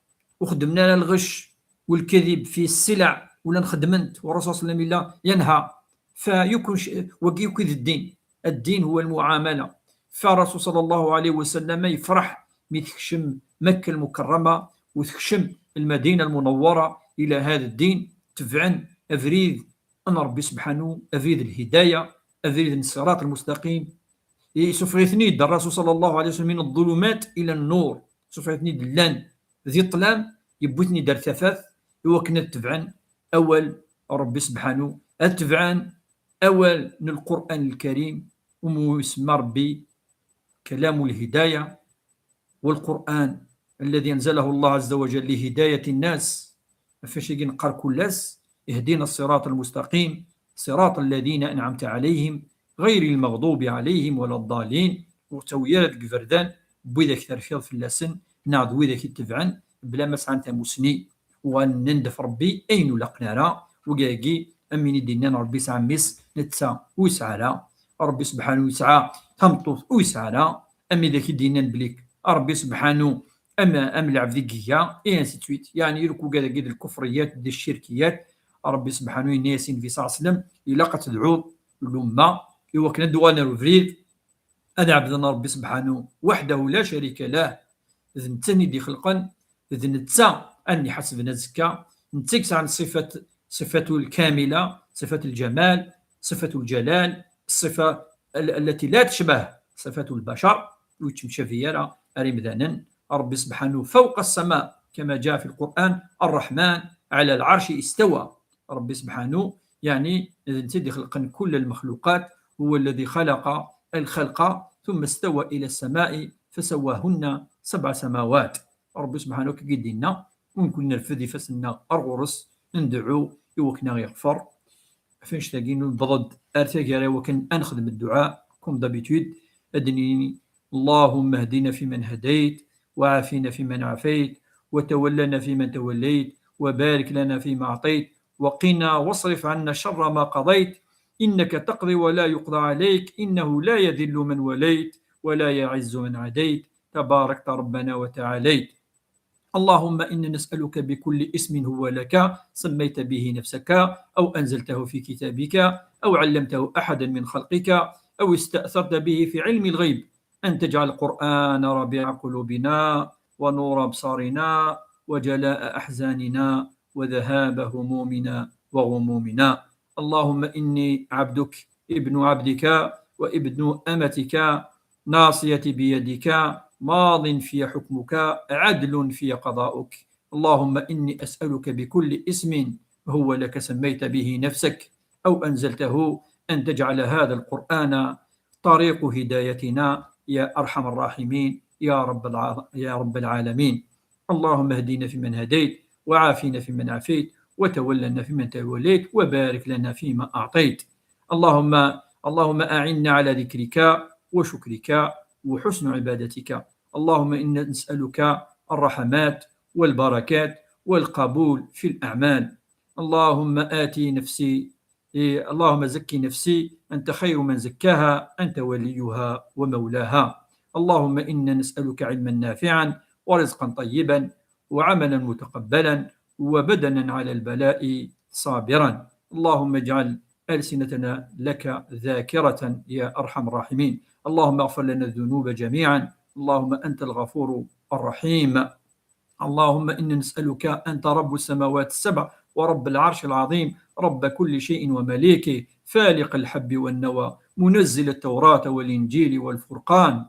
وخدمنا لها الغش والكذب في السلع ولا نخدمنت، والرسول صلى الله عليه وسلم ينهى. فيكون ش-، وكي يكون الدين، الدين هو المعاملة. فالرسول صلى الله عليه وسلم يفرح مي تكشم مكة المكرمة وتكشم المدينة المنورة إلى هذا الدين، تبعا أفريد أن ربي سبحانه، أفريد الهداية، أفريد الصراط المستقيم. يسوف غيثنيد الرسول صلى الله عليه وسلم من الظلمات إلى النور، سوف غيثنيد لان ذي الظلام yewwi-ten-id ar tafat i wakken ad tebɛen awal n Ṛebbi sebḥanu, ad tebɛen awal n Lqur'an Lkarim, umi isemma Ṛebbi كلام الهداية، والقرآن الذي أنزله الله عز وجل لهداية الناس. Ɣef wacagi neqqar kul ass: اهدنا الصراط المستقيم، صراط الذين أنعمت عليهم، غير المغضوب عليهم ولا الضالين. Ur ttawi ara deg iberdan n widak terfiḍ fell-asen, neɣ d widak i tebɛen, bla ma sɛan tamusni. Uɣalen nnan-d ɣef Ṛebbi ayen ur laqen ara. Wigagi, am win i d-innan Ṛebbi yesɛa mmi-s, netta ur yesɛi ara. Ṛebbi sebḥanu yesɛa tameṭṭut, ur yesɛi ara. Am widak i d-innan belli Ṛebbi sebḥanu am, am lɛebd i iga, et ainsi de suite. Yeɛni, irkugad-agi d lkufriyat, d ccirkiyat. Ṛebbi sebḥanu yenna-yas i Nnbi ṣalla Llahu ɛalayhi wa sallam, ilaq ad tedɛuḍ lumma i wakken ad d-uɣalen ar ubrid, ad ɛebden Ṛebbi sebḥanu وحده لا شريك له. D netta i d-ixelqen, d netta ad n-iḥasben azekka, netta i yesɛan ṣifat, ṣifatu lkamila, ṣifat lǧamal, ṣifatu lǧalal, ṣifa al-, التي لا تشبه صفات البشر, ur yettemcabi ara ar imdanen. Ṛebbi sebḥanu فوق السماء كما جاء في القرآن: الرحمن على العرش استوى. Ṛebbi sebḥanu, yeɛni, d netta i d-ixelqen kul lmexluqat, هو الذي خلق الخلق ثم استوى إلى السماء فسواهن سبع سماوات. Ṛebbi sebḥanu akka i d-yenna, u nekkni nerfed ifassen-nneɣ ar ɣur-s, ndeɛɛu i wakken ad aɣ-yeɣfer. Ɣef annect-agi, newweḍ-d ar taggara i wakken ad nexdem dduɛa, comme d'habitude, ad d-nini: اللهم اهدنا فيمن هديت، وعافنا فيمن عافيت، وتولنا فيمن توليت، وبارك لنا فيما أعطيت، وقنا واصرف عنا شر ما قضيت، إنك تقضي ولا يقضى عليك، إنه لا يذل من واليت، ولا يعز من عاديت، تباركت ربنا وتعاليت. اللهم إنا نسألك بكل اسم هو لك سميت به نفسك، أو أنزلته في كتابك، أو علمته أحدا من خلقك، أو استأثرت به في علم الغيب، أن تجعل القرآن ربيع قلوبنا، ونور أبصارنا، وجلاء أحزاننا، وذهاب همومنا وغمومنا. اللهم إني عبدك، ابن عبدك، وابن أمتك، ناصيتي بيدك، ماض في حكمك، عدل في قضاؤك. اللهم إني أسألك بكل اسم هو لك سميت به نفسك أو أنزلته أن تجعل هذا القرآن طريق هدايتنا يا أرحم الراحمين يا رب الع-، يا رب العالمين. اللهم اهدنا فيمن هديت، وعافنا فيمن عافيت، وتولنا فيمن توليت، وبارك لنا فيما أعطيت. اللهم، اللهم أعنا على ذكرك وشكرك وحسن عبادتك. اللهم إنا نسألك الرحمات والبركات والقبول في الأعمال. اللهم آت نفسي، إيه، اللهم زك نفسي، أنت خير من زكاها، أنت وليها ومولاها. اللهم إنا نسألك علما نافعا ورزقا طيبا وعملا متقبلا وبدنا على البلاء صابرا. اللهم اجعل ألسنتنا لك ذاكرة يا أرحم الراحمين. اللهم اغفر لنا الذنوب جميعا. اللهم أنت الغفور الرحيم. اللهم إنا نسألك، أنت رب السماوات السبع ورب العرش العظيم، رب كل شيء ومليكه، فالق الحب والنوى، منزل التوراة والإنجيل والفرقان.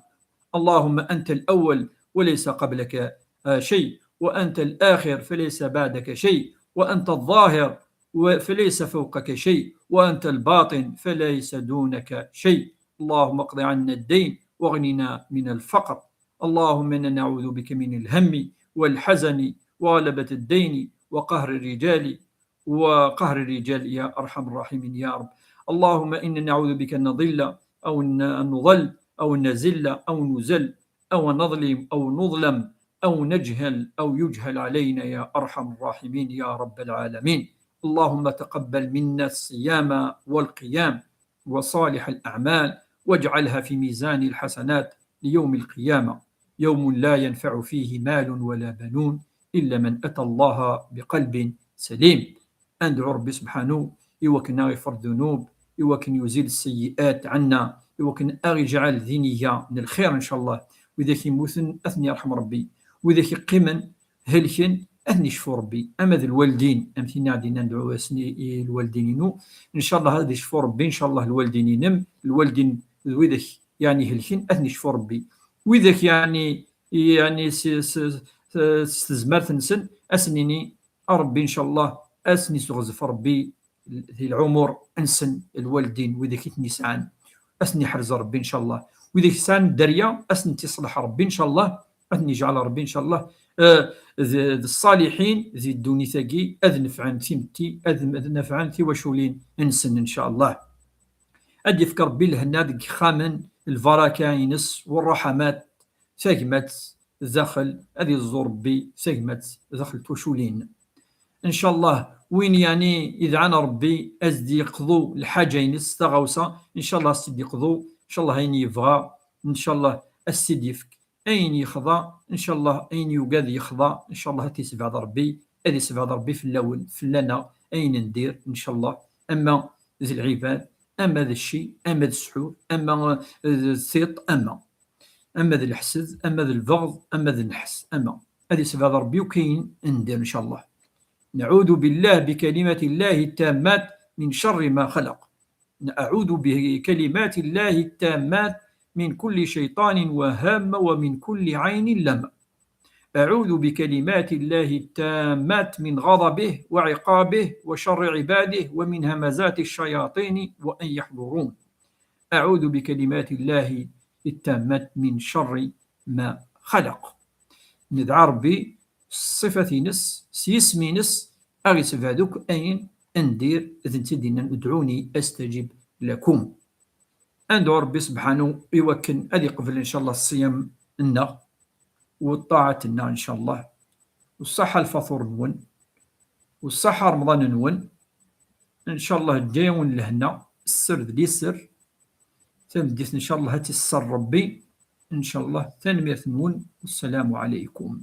اللهم أنت الأول وليس قبلك، آه، شيء، وأنت الآخر فليس بعدك شيء، وأنت الظاهر و-، فليس فوقك شيء، وأنت الباطن فليس دونك شيء. اللهم اقض عنا الدين واغننا من الفقر. اللهم إنا نعوذ بك من الهم والحزن وغلبة الدين وقهر الرجال، وقهر الرجال يا أرحم الراحمين يا رب. اللهم إنا نعوذ بك أن نضل أو أن نضل أو نزل أو نزل أو نظلم أو نظلم أو نجهل أو يجهل علينا يا أرحم الراحمين يا رب العالمين. اللهم تقبل منا الصيام والقيام وصالح الأعمال، واجعلها في ميزان الحسنات ليوم القيامة، يوم لا ينفع فيه مال ولا بنون إلا من أتى الله بقلب سليم. Ad nedɛu Ṛebbi subḥanu i wakken ad aɣ-iɣfer ddunub, i wakken yuzil sseyyi'at ɛna, i wakken ad aɣ-iǧɛel d iniga n lxir, ncallah. Widak yemmuten, ad ten-yerḥem Ṛebbi. Widak yeqqimen, helken, ad ten-yecfu Ṛebbi. Ama d lwaldin, am tin i d-yennan, dɛu-asen i, i lwaldin-inu. Ncallah ad yecfu Ṛebbi, ncallah, lwaldin-inem, lwaldin d widak, yeɛni, helken, ad ten-yecfu Ṛebbi. Widak, yeɛni, yeɛni s, s, s tezmert-nsen, ad sen-nini a Ṛebbi, ncallah, ad sen-isɣezf Ṛebbi di lɛumur-nsen, lwaldin, widak i ten-yesɛan, ad sen-iḥrez Ṛebbi, ncallah. Widak yesɛan dderya, ad sen-t-iṣleḥ Ṛebbi, ncallah, ad ten-iǧɛel Ṛebbi, ncallah, eh, d, d ṣṣaliḥin di ddunit-agi, ad nefɛen timetti, ad, ad nefɛen tiwaculin-nsen, ncallah. Ad d-yefk Ṛebbi lehna deg yexxamen, lbaraka-ines, ṛṛuḥamat, tagmat daxel, ad iẓẓu Ṛebbi tagmat daxel twaculin. Ncallah, win yeɛni idɛan Ṛebbi ad s-d-yeqḍu lḥaǧa-ines, taɣawsa, ncallah ad s-tt-id-yeqḍu, ncallah ayen yebɣa, ncallah ad s-tt-id-yefk. Ayen yexḍa, ncallah ayen yugad yexḍa, ncallah ad t-isebɛed Ṛebbi, ad isebɛed Ṛebbi fell-awen, fell-aneɣ, ayen ndir, ncallah, ama d lɛibad, ama d cci, ama d ssḥur, ama d tiṭ, ama ama d leḥsed, ama d lbeɣḍ, ama d nnḥes, ama. Ad isebɛed Ṛebbi akk ayen ndir, ncallah. نعوذ بالله بكلمات الله التامات من شر ما خلق. أعوذ بكلمات الله التامات من كل شيطان وهامة ومن كل عين لامة. أعوذ بكلمات الله التامات من غضبه وعقابه وشر عباده ومن همزات الشياطين وأن يحضرون. أعوذ بكلمات الله التامات من شر ما خلق. Nedɛa Ṛebbi s ṣṣifat-ines, s yisem-ines, a ɣ-isebɛed akk ayen ndir, d netta i d-yennan, ادعوني أستجب لكم. Ad nedɛu Ṛebbi sebḥanu i wakken ad iqbel, ncallah, ṣṣyam-nneɣ u ṭṭaɛat-nneɣ, ncallah. U ṣṣaḥa lfaṭur-nwen, u ṣṣaḥa Remḍan-nwen. Ncallah, ǧǧa-yawen lehna, sser d liser. Tameddit, ncallah, ad tt-isser Ṛebbi. Ncallah, tanemmirt-nwen. Wassalamu ɛalaykum.